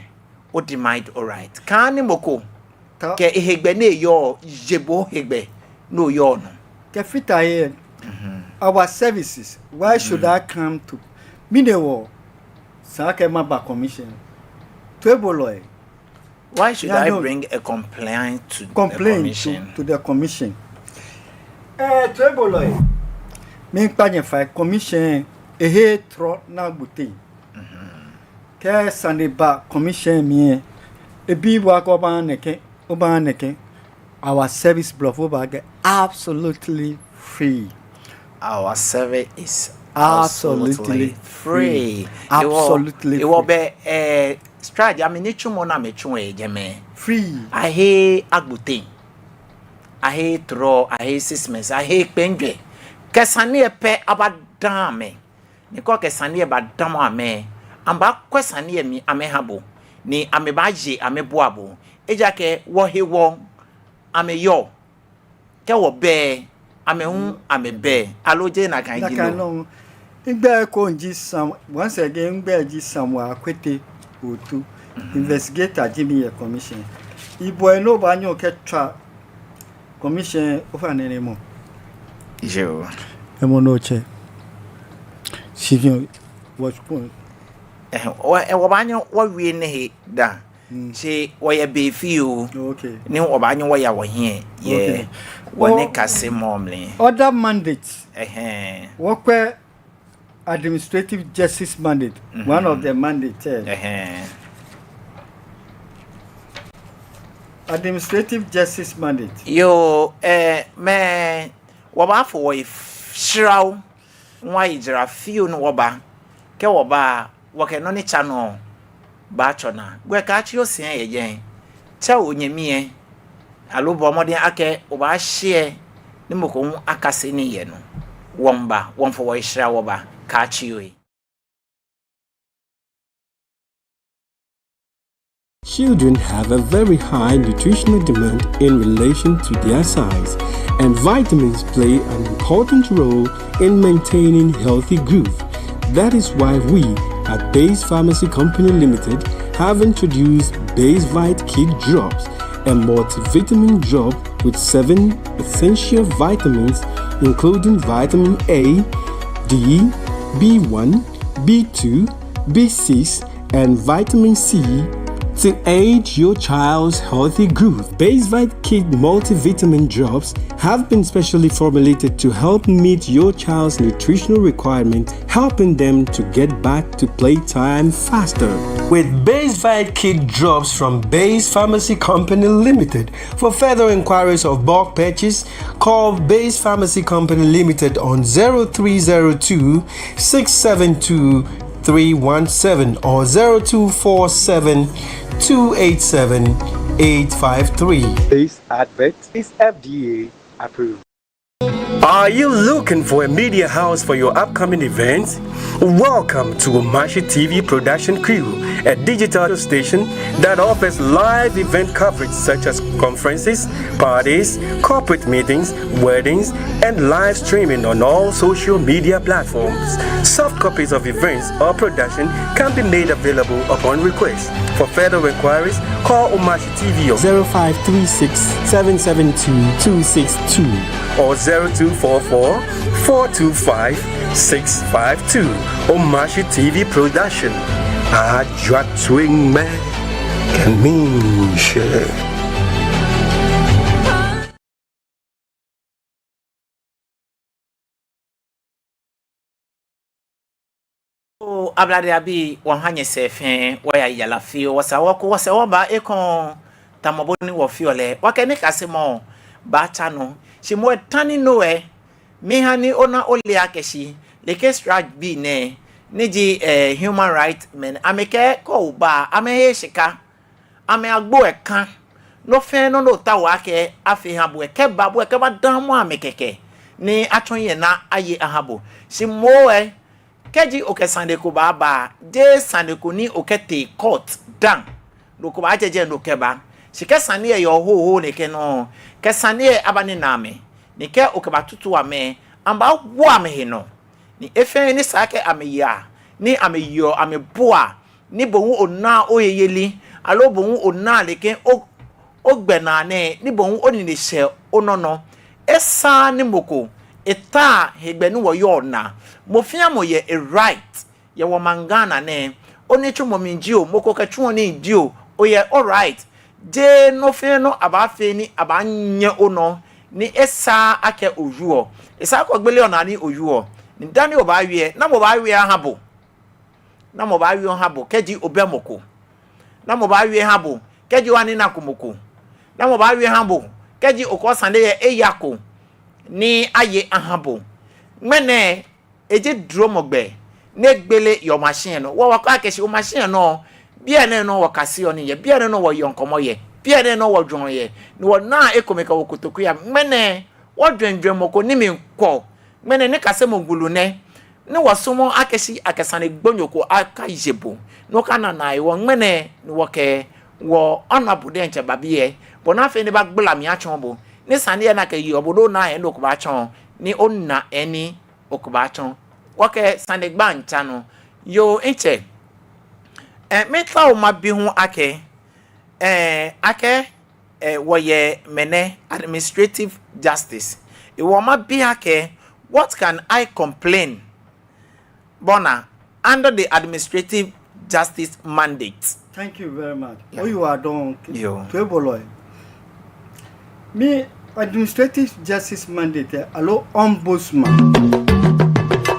o demand o right. Kaahã ni mɔ ko kɛ ehegbɛ ni eyɔɔ, ye bo hegbɛ ni oyɔɔ nɔ. Kɛfata he, our services, why should I come to, mɛni hewɔ esa akɛ maba commission? Toibolɔi. Why should I bring a complaint to the commission? To the commission. Eh, toibolɔi. Miikpa nyɛ fai, commission, ehe trɔ ni agbo teŋ. Kɛ sane ba commission mli lɛ, ebi bo akɛ obaha nɛkɛ, obaha nɛkɛ. Our service, blɔfo baakɛɛ, absolutely free. Our service is absolutely free. Absolutely free. Ehewɔ bɛ, eh, strategy, amɛ nitsumɔ ni amɛtsuɔ yɛ jɛmɛ. Free. Aheee agbo teŋ. Aheee trɔ, aheee six months, aheee kpɛŋjwɛ. Kɛ sane lɛ pɛ abadamɔ amɛ. Ni kɛ okɛ sane lɛ badamɔ amɛ, amɛbaakwɛ sane lɛ mli amɛha bo, ni amɛbaaye amɛbua bo. Ejaakɛ wɔhewɔ amɛyɔɔ. Kɛ wɔbɛ, amɛ hu amɛbɛ. Aloo jeee nakai ji lo? Migbɛi ko ji Sam, once again, migbɛi ji Samuel Akwete Otu. Investigator ji mi yɛ commission. Ibɔ ni obaanyɛ okɛtswa Commission ofainɛ nɛɛ mɔ. Yoo. Emɔ nɔ tsɛ. Sivi wɔ sukuu. Eh, wɔ, eh, wɔbaanyɛ wɔwie nɛɛ he daa. Mm. Shi wɔyɛ be fioo. Okay. Ni wɔbaanyɛ wɔya wɔhiɛ. Yeah. Okay. Wɔ nikasemɔ mli. Other mandate. Ɛhɛɛ. Wɔkwɛ administrative justice mandate, one of the mandate, eh. Ɛhɛɛ. Administrative justice mandate. Yoo, eh, mɛɛ, wɔbaafo wɔhe shra, wɔayi jara fioo ni wɔba. Kɛ wɔba, wɔkɛ nɔ ni tsa nɔ baatsɔ naa. Gbɛ kaatsio sɛɛ yɛ jɛi. Tsɛ onyɛmi lɛ, aloo bɔɔ mɔdɛŋ akɛ obaashɛ ni mɔ ko hu akase nii yɛ nɔ. Wɔmiiba, wɔmiifo wɔhe shra wɔba, kaatsio he. Children have a very high nutritional demand in relation to their size, and vitamins play an important role in maintaining healthy growth. That is why we at Base Pharmacy Company Limited have introduced Basevite Kid Drops, a multivitamin drop with seven essential vitamins, including vitamin A, D, B one, B two, B six, and vitamin C to aid your child's healthy growth. Basevite Kid multivitamin drops have been specially formulated to help meet your child's nutritional requirement, helping them to get back to playtime faster. With Basevite Kid Drops from Base Pharmacy Company Limited, for further inquiries of bulk purchase, call Base Pharmacy Company Limited on zero three zero two, six seven two, three one seven or zero two four seven, two eight seven, eight five three. This advert is F D A approved. Are you looking for a media house for your upcoming events? Welcome to Omashi T V production crew, a digital station that offers live event coverage such as conferences, parties, corporate meetings, weddings, and live streaming on all social media platforms. Soft copies of events or production can be made available upon request. For further inquiries, call Omashi T V on zero five three six, seven seven two, two six two or zero two four four, four two five, six five two. Omashi T V production. Ajwa twing me. Kɛ miishɛɛ. Oo, Ablade abii, wɔha nyɛsɛɛ fɛɛ, wɔya yara fioo, wɔsaa wɔku, wɔsɛɛ wɔba ekoŋŋ, tamɔ bɔ ni wɔfeɔ lɛ, wɔkɛ nikasemɔ baatsa nɔ. Shi moŋ etã ni no lɛ, miiha ni ona ole akɛ shi, like strike bii nɛɛ, ni ji, eh, human rights men, amɛkɛɛ kɛ oba, amɛheee shika. Amɛ agbo lɛ ka. Nɔ fɛɛ nɔ ni otaoɔ akɛ afee aha bo lɛ, kɛba, bo lɛ kɛbadamɔ amɛ kɛkɛ ni atsɔ hiɛ ni aye aha bo. Shi moŋ lɛ, kɛji okɛ sane ko baaba, jeee sane ko ni okɛtee court dã, ni okɛbaajɛjɛ ni okɛba. Shi kɛ sane lɛ yɔɔ hoohoo nɛkɛ nɔŋŋ, kɛ sane lɛ aba ni ana amɛ, ni kɛ okɛbatutu amɛ, amɛbaawo amɛhe nɔ. Ni he fɛɛ he ni sa akɛ amɛyaa, ni amɛyeɔ, amɛbuaa, ni bo hu onaa oyeli, aloo bo hu onaa nɛkɛ o, ogbɛnaa nɛɛ, ni bo hu onine shɛ onɔ nɔ. Esaaa ni mɔ ko eta hegbɛ ni wɔyɔɔ naa. Mɔ fɛɛ mɔ yɛ e right, yɛ wɔmaŋ Ghana nɛɛ. Onitsumɔ mli jio, mɔ ko kɛtsuɔ nii jio, oyɛ o right. Jeee nɔ fɛɛ nɔ abaafee ni abaanyɛ onɔ, ni esaaa akɛ owieɔ. Esa akɛ ogbele onaa ni owieɔ. Ni dani obaawie, namɔ baawie aha bo? Namɔ baawie aha bo kɛji obɛ mɔ ko? Namɔ baawie aha bo kɛji oha ni onako mɔ ko? Namɔ baawie aha bo kɛji okɔ sane lɛ eyako ni aye aha bo? Ŋmɛnɛ, eji duromɔ gbɛ ni egbele yɛ Omashi nɔ. Wɔ wɔkɛɔ akɛ shi Omashi nɔ, biɛ nɛɛ nɔ wɔkaseɔ nii yɛ, biɛ nɛɛ nɔ wɔyeɔ ŋkɔmɔ yɛ, biɛ nɛɛ nɔ wɔjwɛŋɔ yɛ, ni wɔnaa ekomɛi kɛ wɔ kotoku yɛ. Ŋmɛnɛ, wɔjwɛŋ jwɛŋmɔ ko ni miikwɔ. Ŋmɛnɛ nikasemɔ gulu nɛ, ni wɔsumɔɔ akɛ shi akɛ sane gbonyo ko akaye bo, ni okana naa hewɔ ŋmɛnɛ ni wɔkɛ wɔ honourable diɛŋtsɛ ba biɛ, bɔ ni afee ni ebagbala mli atsɔɔ bo, ni sane lɛ ni akɛyeɔ bo, ni onaa he ni okɛbaatsɔɔ, ni ona he ni okɛbaatsɔɔ. Wɔkɛ sane gbaŋ tsa nɔ. Yoo, mitsɛ. Eh, miitao mabi hu akɛ, eh, akɛ, eh, wɔyɛ mɛnɛ administrative justice. Hewɔ mabi akɛ, what can I complain, Bona, under the administrative justice mandate? Thank you very much. Yeah. Oyiwaladɔŋŋ. Yoo. Toibolɔi. Mɛni administrative justice mandate, eh, aloo ombudsman.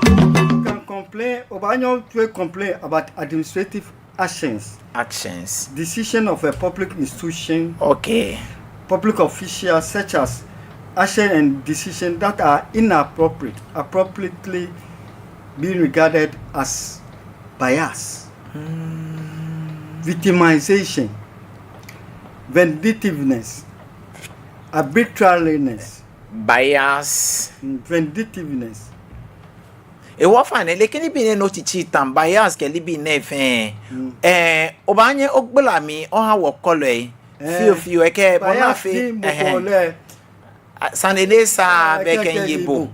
You can complain, obaanyɛ otee complain about administrative actions. Actions. Decision of a public institution. Okay. Public officials, such as action and decision that are inappropriate, appropriately being regarded as bias, victimization, vindictiveness, arbitrariness. Bias. Mm, vindictiveness. Hewɔ ofainɛ, like nibii nɛɛ ni otsitsi tamɔ bias kɛ nibii nɛɛ fɛɛ. Mm. Eh, obaanyɛ ogbala mli oha wɔkɔlɔi. Eh, fioo fioo, ekɛ bias bɔ ni afee, ni mɔ ko lɛ, sane ni sa, eh, bɛ kɛ, kɛ ye bo.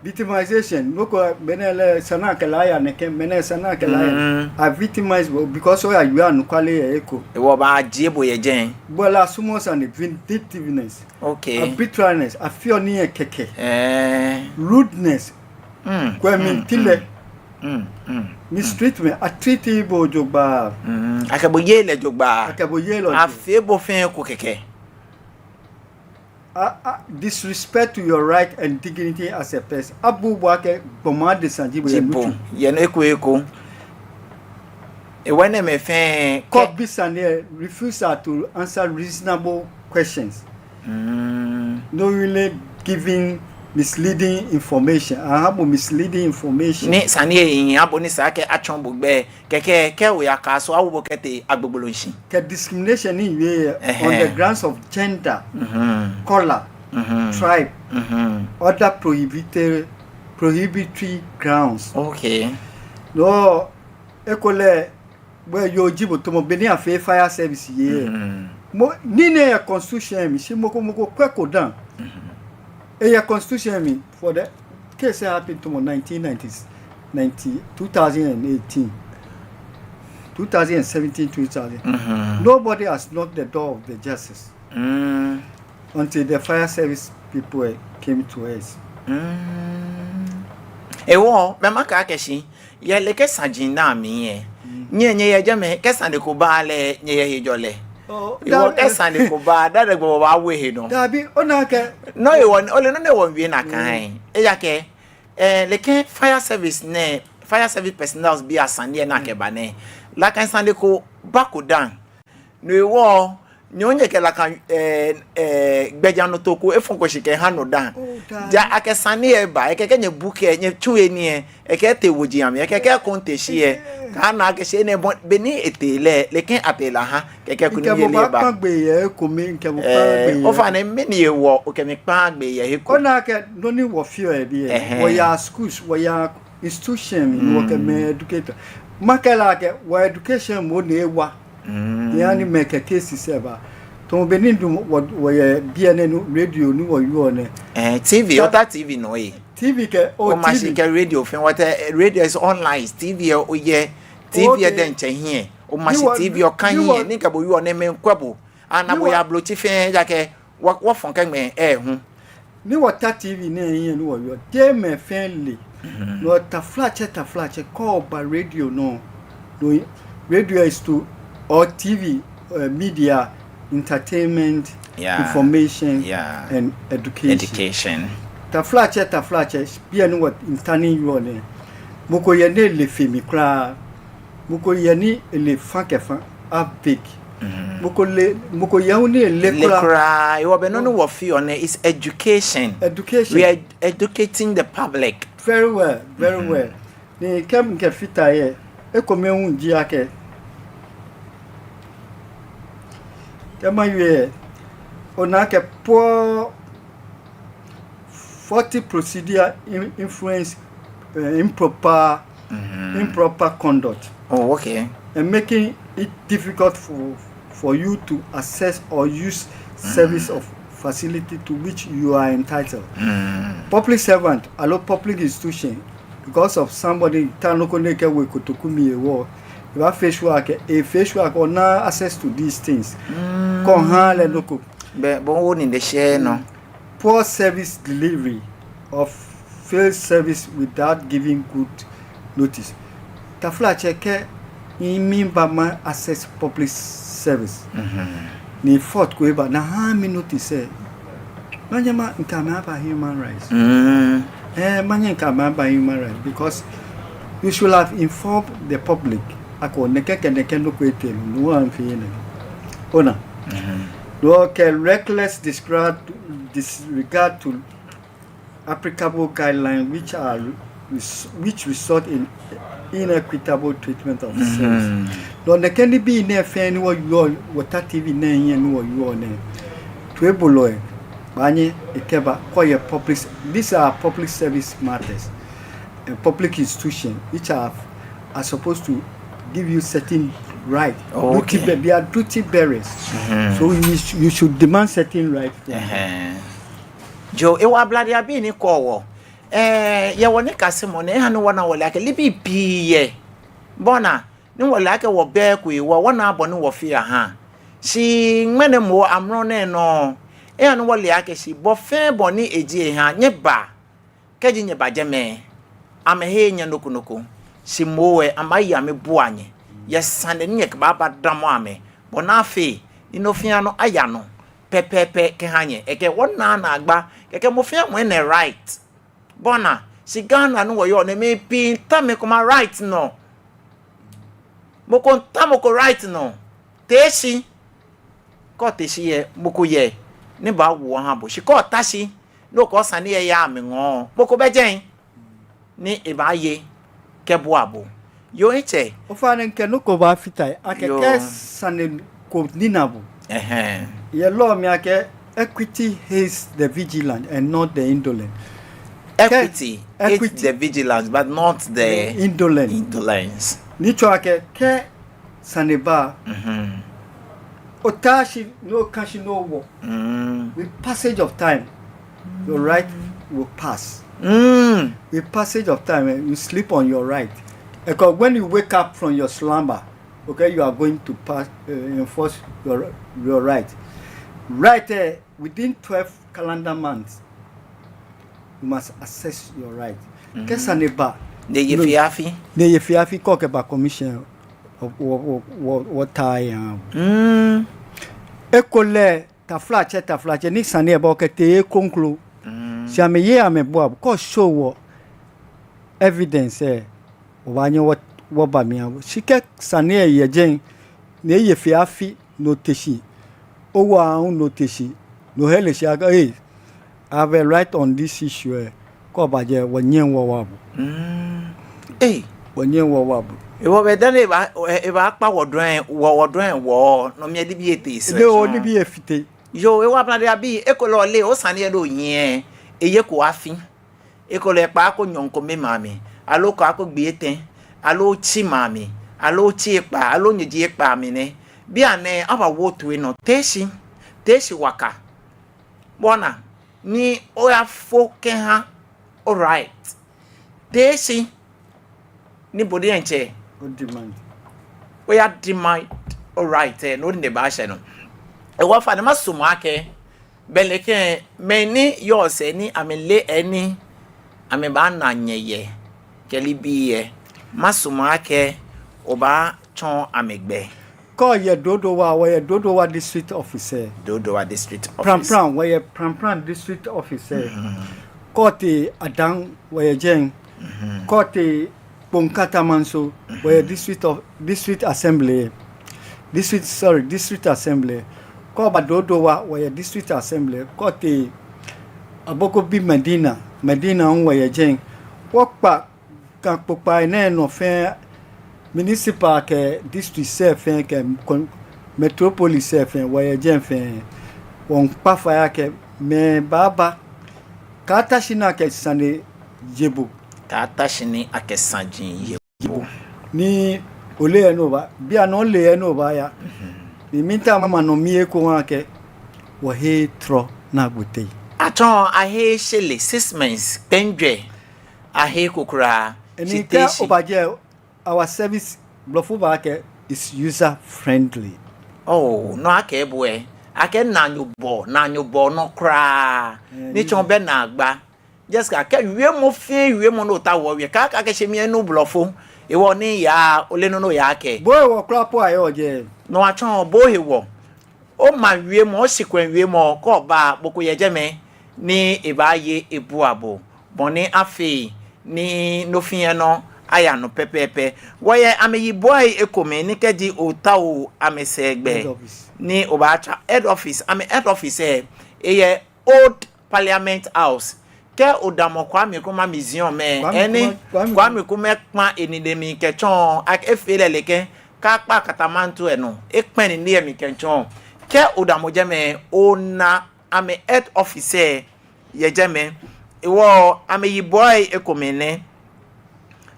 Victimization, mɔ ko, mɛnɛ lɛ, esa ni akɛ lɛ aya nɛkɛ, mɛnɛ esa ni akɛ lɛ aya. Mm. A victimize bo because oyawie anɔkwale yɛ he ko. Hewɔ abaajie bo yɛ jɛi. Bo lɛ asumɔɔɔ sane, vindictiveness. Okay. Arbitrariness, afeɔ nii yɛ kɛkɛ. Eh. Rudeness. Mm. Kwɛ mli, mm, tilɛ. Mm, mm, mm. Mistreatment, a treat bo jogbaŋŋ. Mm, akɛ bo yeee lɛ jogbaŋŋ. Akɛ bo yeee lɛ jogbaŋŋ. Afee bo fɛɛ eko kɛkɛ. A, a, disrespect to your right and dignity as a person. Abu bo akɛ gbɔmɔ adesa ji bo yɛ, ji bo, nitsumɔ. Yɛ nɔ eko eko. Hewɔ enɛɛmɛi fɛɛ kɛ, kɔ bi sane lɛ, refusal to answer reasonable questions. Mm. Knowingly giving misleading information. Aha bo misleading information. Ni sane lɛ ehiii aha bo ni esa akɛ atsɔɔ bo gbɛi. Kɛkɛ, kɛ oyaka so, awo bo kɛtee agbogbloŋ shi. Kɛ discrimination ni yɔɔ, ɛhɛɛ, on the grounds of gender, mhm, color, mhm, tribe, mhm, other prohibited, prohibitory grounds. Okay. No, ekolɛ, bo yoo ji bo tamɔ bɔ ni afee fire service yɛ. Mhm. Mɔ, nii nɛɛ yɛ constitution mli, shi mɔ ko mɔ ko kwɛko dã. Mhm. Eyɛ constitution mli for the case happened tamɔ nineteen ninety, ninety, two thousand and eighteen, two thousand and seventeen, two thousand. Mhm. Nobody has knocked the door of the justice, mm, until the fire service people, eh, came to us. Mm. Hewɔ, mɛi makɛɛ akɛ shi, yɛ nɛkɛ saji nɛɛ amli lɛ, mm, nyɛ, nyɛyɛ jɛmɛ, kɛ sane ko ba lɛ, nyɛyɛ hejɔlɛ. Oh, hewɔ da-, kɛ sane ko ba, dade gbɔ baawo ehe nɔ. Dabi, ona akɛ. No hewɔ, ole nɔ ni wɔmiiwie nakai. Mm. Ejaakɛ, eh, nɛkɛ fire service nɛɛ, fire service personnel bii asane lɛ ni akɛba nɛɛ, nakai sane ko bako dã. No hewɔ, nyɛ hu nyɛkɛ nakai, eh, eh, gbɛjianɔtoo ko efɔko shi kɛha no dã. Oh, dã. Ja akɛ sane lɛ ba, ekɛɛ kɛ nyɛbook lɛ, nyɛtsu he nii lɛ, ekɛɛ etee woji amli, ekɛɛ kɛ ekoŋŋ tee shi lɛ, eh, kaana akɛ shi enɛ bɔ, beni etee lɛ, nɛkɛ atee lɛ aha, kɛkɛ koni mikɛ bo eba. Mikɛ bo baakpa gbee yɛ he ko mli, mikɛ bo, eh, kpa gbee yɛ. Ofainɛ mɛni hewɔ okɛ mi kpaaa gbee yɛ he ko? Ona akɛ nɔ ni wɔfeɔ yɛ biɛ, ɛhɛɛ, wɔyaa schools, wɔyaa institution, mm, wɔkɛ mɛi educate. Makɛɛ lɛ akɛ wɔ education moŋ ni ewa. Mm. Ni ani mɛi kɛ cases lɛ ba. Tamɔ beni dɔŋŋ wɔ, wɔyɛ biɛ nɛɛ ni radio ni wɔyɔɔ nɛɛ. Eh, T V, ta-, ota T V nɔ lɛ. T V kɛ, oh, oma shi T V. Kɛ radio fɛɛ, what, eh, radio is online, T V lɛ oyɛ, T V lɛ, okay, diɛŋtsɛ hiɛ. Oma shi ni wɔ, T V lɛ oka ni hiɛ, wɔ, ni kɛ bo yɔɔ nɛɛ mɛi miikwɛ bo. Ana ni bo wɔ, ya ablotsiri fɛɛ, ejaakɛ wɔ, wɔfɔŋ kɛ mɛi lɛ hu. Ni wɔta T V nɛɛ hiɛ ni wɔyɔɔ, te mɛi fɛɛ le. Mhm. No taflatsɛ, taflatsɛ, kɛ oba radio nɔ. No, radio is to, or T V, eh, media, entertainment, yeah, information, yeah, and education. Education. Taflatsɛ, taflatsɛ, biɛ ni wɔmiitao ni yɔɔ nɛɛ. Mɔ ko yɛ ni ele fe mli kwraa. Mɔ ko yɛ ni ele fã kɛ fã, a vague. Mhm. Mɔ ko le, mɔ ko yɛ hu ni ele kwraa. Ele kwraa. Hewɔ biɛ nɔ ni wɔfeɔ nɛɛ is education. Education. We are educating the public. Very well, very well. Mhm. Ni kɛ mikɛfata he, ekomɛi hu ji akɛ, kɛ mawie, ona akɛ poor, faulty procedure in-, influence, eh, improper, mhm, improper conduct. Oh, okay. And making it difficult for, for you to access or use, mhm, service of facility to which you are entitled. Mm. Public servant, aloo public institution, because of somebody ta nɔ ko ni ekɛwo ekotoku mli hewɔ, ebaafee sure akɛ, efee sure akɛ ona access to these things. Mm. Kɛ ohaaa lɛ nɔ ko. Bɛ, bɔ ni wɔnine shɛɛɛ nɔ. Poor service delivery or fail service without giving good notice. Taflatsɛ, kɛ miba ma-access public service, ni fault ko eba ni ahaaa mi notice lɛ, manyɛ ma-, mikɛ amɛ aba human rights. Mm. Eh, manyɛ mikɛ amɛ aba human rights because you should have informed the public. Akɛ nɛkɛ kɛ nɛkɛ nɔ ko etee nɔ, no hewɔ mifee nɛkɛ. Ona. No kɛ reckless disregard, disregard to applicable guidelines which are res-, which result in inequitable treatment of service. No nɛkɛ nibii nɛɛ fɛɛ ni wɔyɔɔ, wɔta T V nɛɛ hiɛ ni wɔyɔɔ nɛɛ, toibolɔi baanyɛ ekɛba, kɛ oyɛ public, these are public service matters, a public institution which are, are supposed to give you certain right. Oh, okay. Duty be-, they are duty bearers. So you sh-, you should demand certain right from them. Yoo, ewa Ablade abii ni kɔɔ wɔ. Eh, yɛ wɔnikasemɔ nɛɛ, eha ni wɔna wɔle akɛ nibii pii yɛ. Bɔ ni, ni wɔle akɛ wɔbɛ eko hewɔ, wɔnaaa bɔ ni wɔfee ahaa. Shi ŋmɛnɛ moŋ amrɔ nɛɛ nɔ, eha ni wɔle akɛ shi bɔ fɛɛ bɔ ni eji eha, nyɛbaa. Kɛji nyɛba jɛmɛ, amɛheee nyɛ nɔ ko nɔ ko. Shi moŋ lɛ, amɛbaaye amɛbua nyɛ yɛ sane ni nyɛkɛbaaba damɔ amɛ, bɔ ni afee ni nɔ fɛɛ nɔ aya nɔ pɛpɛɛpɛ kɛha nyɛ. Ekɛ wɔnaa naagba, kɛkɛ mɔ fɛɛ mɔ yɛ ne right. Bɔ ni, shi Ghana ni wɔyɔɔ nɛɛ, mɛi pii tamɔ kɔma right nɔ. Mɔ ko tamɔ ko right nɔ. Tee shi. Kɛ otee shi lɛ, mɔ ko yɛ ni baawo aha bo. Shi kɛ ota shi, ni okɛ osane lɛ yaa amɛŋɔɔ, mɔ ko bɛ jɛi ni ebaaye kɛbua bo. Yoo, etsɛ. Ofainɛ, mikɛ nɔ ko baafata he, akɛ kɛ sane ko nina bo. Ɛhɛɛ. Yɛ law mli akɛ equity hates the vigilant and not the indolent. Equity hates the vigilant, but not the indolent. Indolence. Ni tsɔɔ akɛ, kɛ sane ba, otaa shi, ni okã shi, ni owɔ. With passage of time, your right will pass. With passage of time, eh, you sleep on your right. Because when you wake up from your slumber, okay, you are going to pass, uh, enforce your, your right. Right, eh, within twelve calendar months, you must access your right. Kɛ sane ba, ni eye fɛɛ afi, ni eye fɛɛ afi, kɛ okɛba commission, wɔ, wɔ, wɔ, wɔ, wɔtaa ya. Ekolɛ, taflatsɛ, taflatsɛ, ni sane lɛ ba, okɛtee ekoŋklo. Shi amɛyeee amɛbua bo, kɛ oshow wɔ evidence lɛ, wɔbaanyɛ wɔ, wɔba mli aha bo. Shi kɛ sane lɛ yɛ jɛi, ni eye fɛɛ afi, ni ote shi, owɔ aahu ni ote shi, ni ohe lɛ shi akɛ, hey, I have a right on this issue lɛ, kɛ oba jɛi, wɔnyɛŋ wɔwa bo. Hey. Wɔnyɛŋ wɔwa bo. Hewɔ bɛ dani eba, e, ebaakpa wɔdɔŋ, wɔ, wɔdɔŋ, wɔ, no mli lɛ nibii etee sɛɛ. Nibii efite. Yoo, ewa Ablade abii, ekolɛ ole osane lɛ ni oye lɛ, eyeko afi. Ekolɛ kpaako nyɔɔŋ kome mli, aloo kpaako gbii etɛ, aloo otsi mli, aloo otsi ekpaa, aloo nyɛji ekpaa mli nɛ. Bianɛ abawo toi nɔ, tee shi, tee shi waka. Bɔ ni, ni oyafo kɛha o right. Tee shi, ni bo diɛŋtsɛ o demand. Oya demand o right lɛ, no ni baashɛ nɔ. Ewa, ofainɛ, masumɔ akɛ, belɛ kɛ mɛi ni yɔɔ sɛɛ ni amɛle he ni amɛbaana nyɛ yɛ kɛ nibii lɛ, masumɔ akɛ obaatsɔɔ amɛ gbɛ. Kɛ oyɛ Dodowa, wɔyɛ Dodowa District Office lɛ. Dodowa District Office. Prampram, wɔyɛ Prampram District Office lɛ. Kɛ otee Adan, wɔyɛ jɛi. Kɛ otee Kpoŋ Katamanso, wɔyɛ District of, District Assembly. District, sorry, District Assembly. Kɛ oba Dodowa, wɔyɛ District Assembly. Kɛ otee Abokobi Medina, Medina hu wɔyɛ jɛi. Wɔkpa Ga kpokpai nɛɛ nɔ fɛɛ, municipal kɛ district lɛ fɛɛ kɛ kon-, metropolis lɛ fɛɛ, wɔyɛ jɛi fɛɛ. Wɔmiikpa fai akɛ mɛi baaba. Kaata shi ni akɛ sane ye bo. Kaata shi ni akɛ saji ye bo. Ni ole he ni oba, bianɛ ole he ni obaaya. Ni miitao mama nɔ mi eko hu akɛ, wɔhe trɔ ni agbo tɛi. Atsɔɔ ahe shele, six months, kpɛŋjwɛ, ahe ko kwraa. Ni kɛ oba jɛi, our service, Blɔfo baakɛɛ, is user friendly. Oh, no akɛ bo lɛ, Akɛ naanyobɔɔ, naanyobɔɔ nɔ kwraa. Ni tsɔɔ bɛ naagba. Jessica, kɛ wiemɔ fɛɛ wiemɔ ni otaoɔ owie, kaakɛɛ akɛ shi miinu blɔfo. Hewɔ ni yaa, ole nɔ ni oyaakɛɛ. Bo hewɔ kwraa po ayɔɔ jɛi. No atsɔɔ bo hewɔ. Omaŋ wiemɔ, oshikwɛɛ wiemɔ, kɛ oba, mɔ ko yɛ jɛmɛ ni ebaaye ebua bo. Bɔ ni afee ni nɔ fɛɛ nɔ aya nɔ pɛpɛɛpɛ. Wɔyɛ amɛyibɔi ekomɛi ni kɛji otao amɛsɛɛgbɛ ni obaatswa head office, amɛ head office lɛ, eyɛ Old Parliament House. Kɛ odamɔ Kwame Nkrumah Museum lɛ, Kwame ɛni Nkrumah, Kwame Kwame Nkrumah kpa enine mli kɛtsɔɔ, akɛ efee lɛ nɛkɛ, kaakpa katamanto lɛ nɔ, ekpa enine lɛ mli kɛtsɔɔ. Kɛ odamɔ jɛmɛ, onaa amɛ head office lɛ yɛ jɛmɛ. Hewɔ amɛyibɔi ekomɛi nɛ.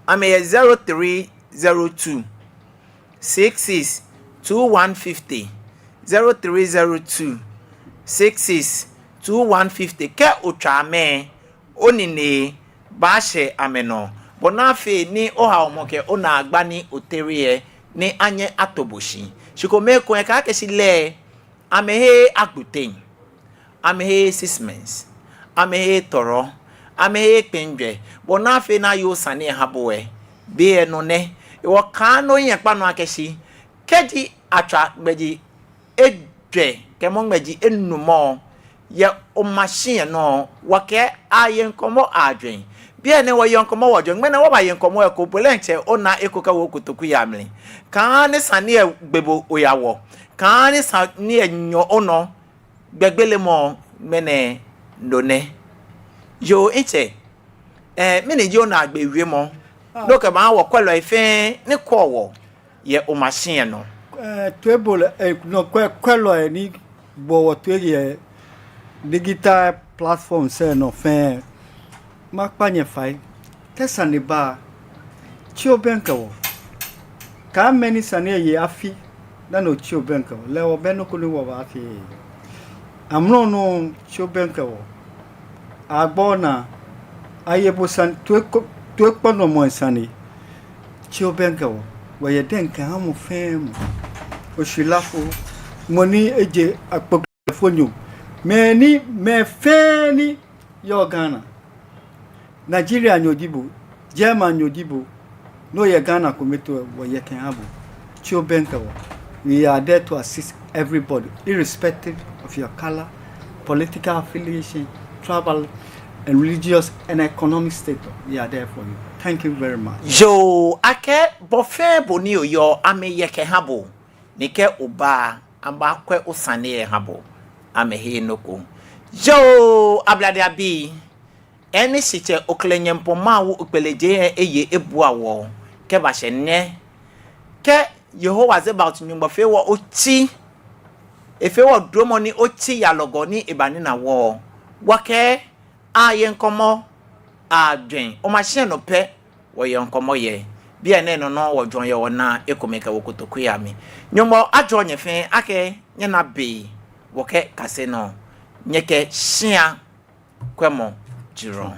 Amɛyɛ zero three zero two six six two one fifty. Zero three zero two six six two one fifty. Kɛ otswa amɛ, onine baashɛ amɛnɔ. Bɔ ni afee ni ohao mɔ kɛ onaagba ni otere lɛ, ni anyɛ ato bo shi. Shi kome ekoŋŋ, kaakɛɛ shi lɛ, amɛheee agbute, amɛheee sixpence, amɛheee tɔrɔ, amɛheee kpinjwɛ. Bɔ ni afee ni aye osane lɛ aha bo lɛ, be lɛ nɔ nɛ. Hewɔ kaanu ohiɛ kpa nɔ akɛ shi, kɛji atswa gbɛji ejwɛ kɛmɔ gbɛji enumɔ yɛ o machine lɛ nɔ, wɔkɛɛ aye ŋkɔmɔ ajwɛŋ. Bianɛ wɔyeɔ ŋkɔmɔ wɔjwɛŋ. Ŋmɛnɛ wɔbaye ŋkɔmɔ lɛ eko, bo diɛŋtsɛ ona eko kɛ wɔ kotoku yɛ mli. Kaanu sane lɛ gbe bo oya wɔ. Kaanu sane lɛ nyɔ onɔ. Gbɛgbelemɔ ŋmɛnɛ nɔ nɛ. Yoo, mitsɛ, ɛɛ, mɛni ji onaagbee wiemɔ ni okɛbaaha wɔkwɛlɔi fɛɛ ni kwɛɔ wɔ yɛ o machine lɛ nɔ? Ɛɛ, toibolɔi, ɛɛ, nɔkwɛlɔi ni boɔ wɔ toi yɛ digital platforms lɛ nɔ fɛɛ, makpa nyɛ fai. Kɛ sane ba, tsi obɛŋkɛ wɔ. Kaamɛ ni sane lɛ ye afi dani otsi obɛŋkɛ wɔ. Lɛ wɔbɛ nɔ ko ni wɔbaafee. Amrɔ nɔŋŋ, tsi obɛŋkɛ wɔ. Agbo naa, aye bo sane, toikpɔdɔmɔ sane. Tsi obɛŋkɛ wɔ. Wɔyɛ dɛŋ kɛha mɔ fɛɛ mɔ. Oshilafo, mɔ ni eje akpo fonyo. Mɛi ni, mɛi fɛɛ ni yɔɔ Ghana. Nigerianyo ji bo, Germannyo ji bo, ni oyɛ Ghana kome too lɛ, wɔyɛ kɛha bo. Tsi obɛŋkɛ wɔ. We are there to assist everybody, irrespective of your color, political affiliation, tribal, and religious and economic status. We are there for you. Thank you very much. Yoo, akɛ bɔ fɛɛ bɔ ni oyɔɔ, amɛyɛ kɛha bo. Ni kɛ oba, amɛbaakwɛ osane lɛ aha bo. Amɛheee nɔ ko. Yoo, Ablade abii. Enɛ shi Tsɛ Oklehoo Nyɔŋmɔ Mawu Ofe Kpele Jee eye ebua wɔ kɛbashɛ nɛ. Kɛ Yehowa Zebaot Nyɔŋmɔ fee wɔ otsi, efee wɔ duromɔ ni otsi yalɔgɔ ni ebanina wɔ, wɔkɛɛ aye ŋkɔmɔ ajwɛŋ, o machine lɛ nɔ pɛ wɔyeɔ ŋkɔmɔ yɛ. Bianɛ nɔŋŋ wɔjwɛŋɔ yɛ wɔnaa ekomɛi kɛ wɔ kotoku lɛ amli. Nyɔŋmɔ ajɔɔ nyɛ fɛɛ akɛ nyɛna be wɔkɛkase nɔ. Nyɛkɛ shia kwɛmɔ jurɔ.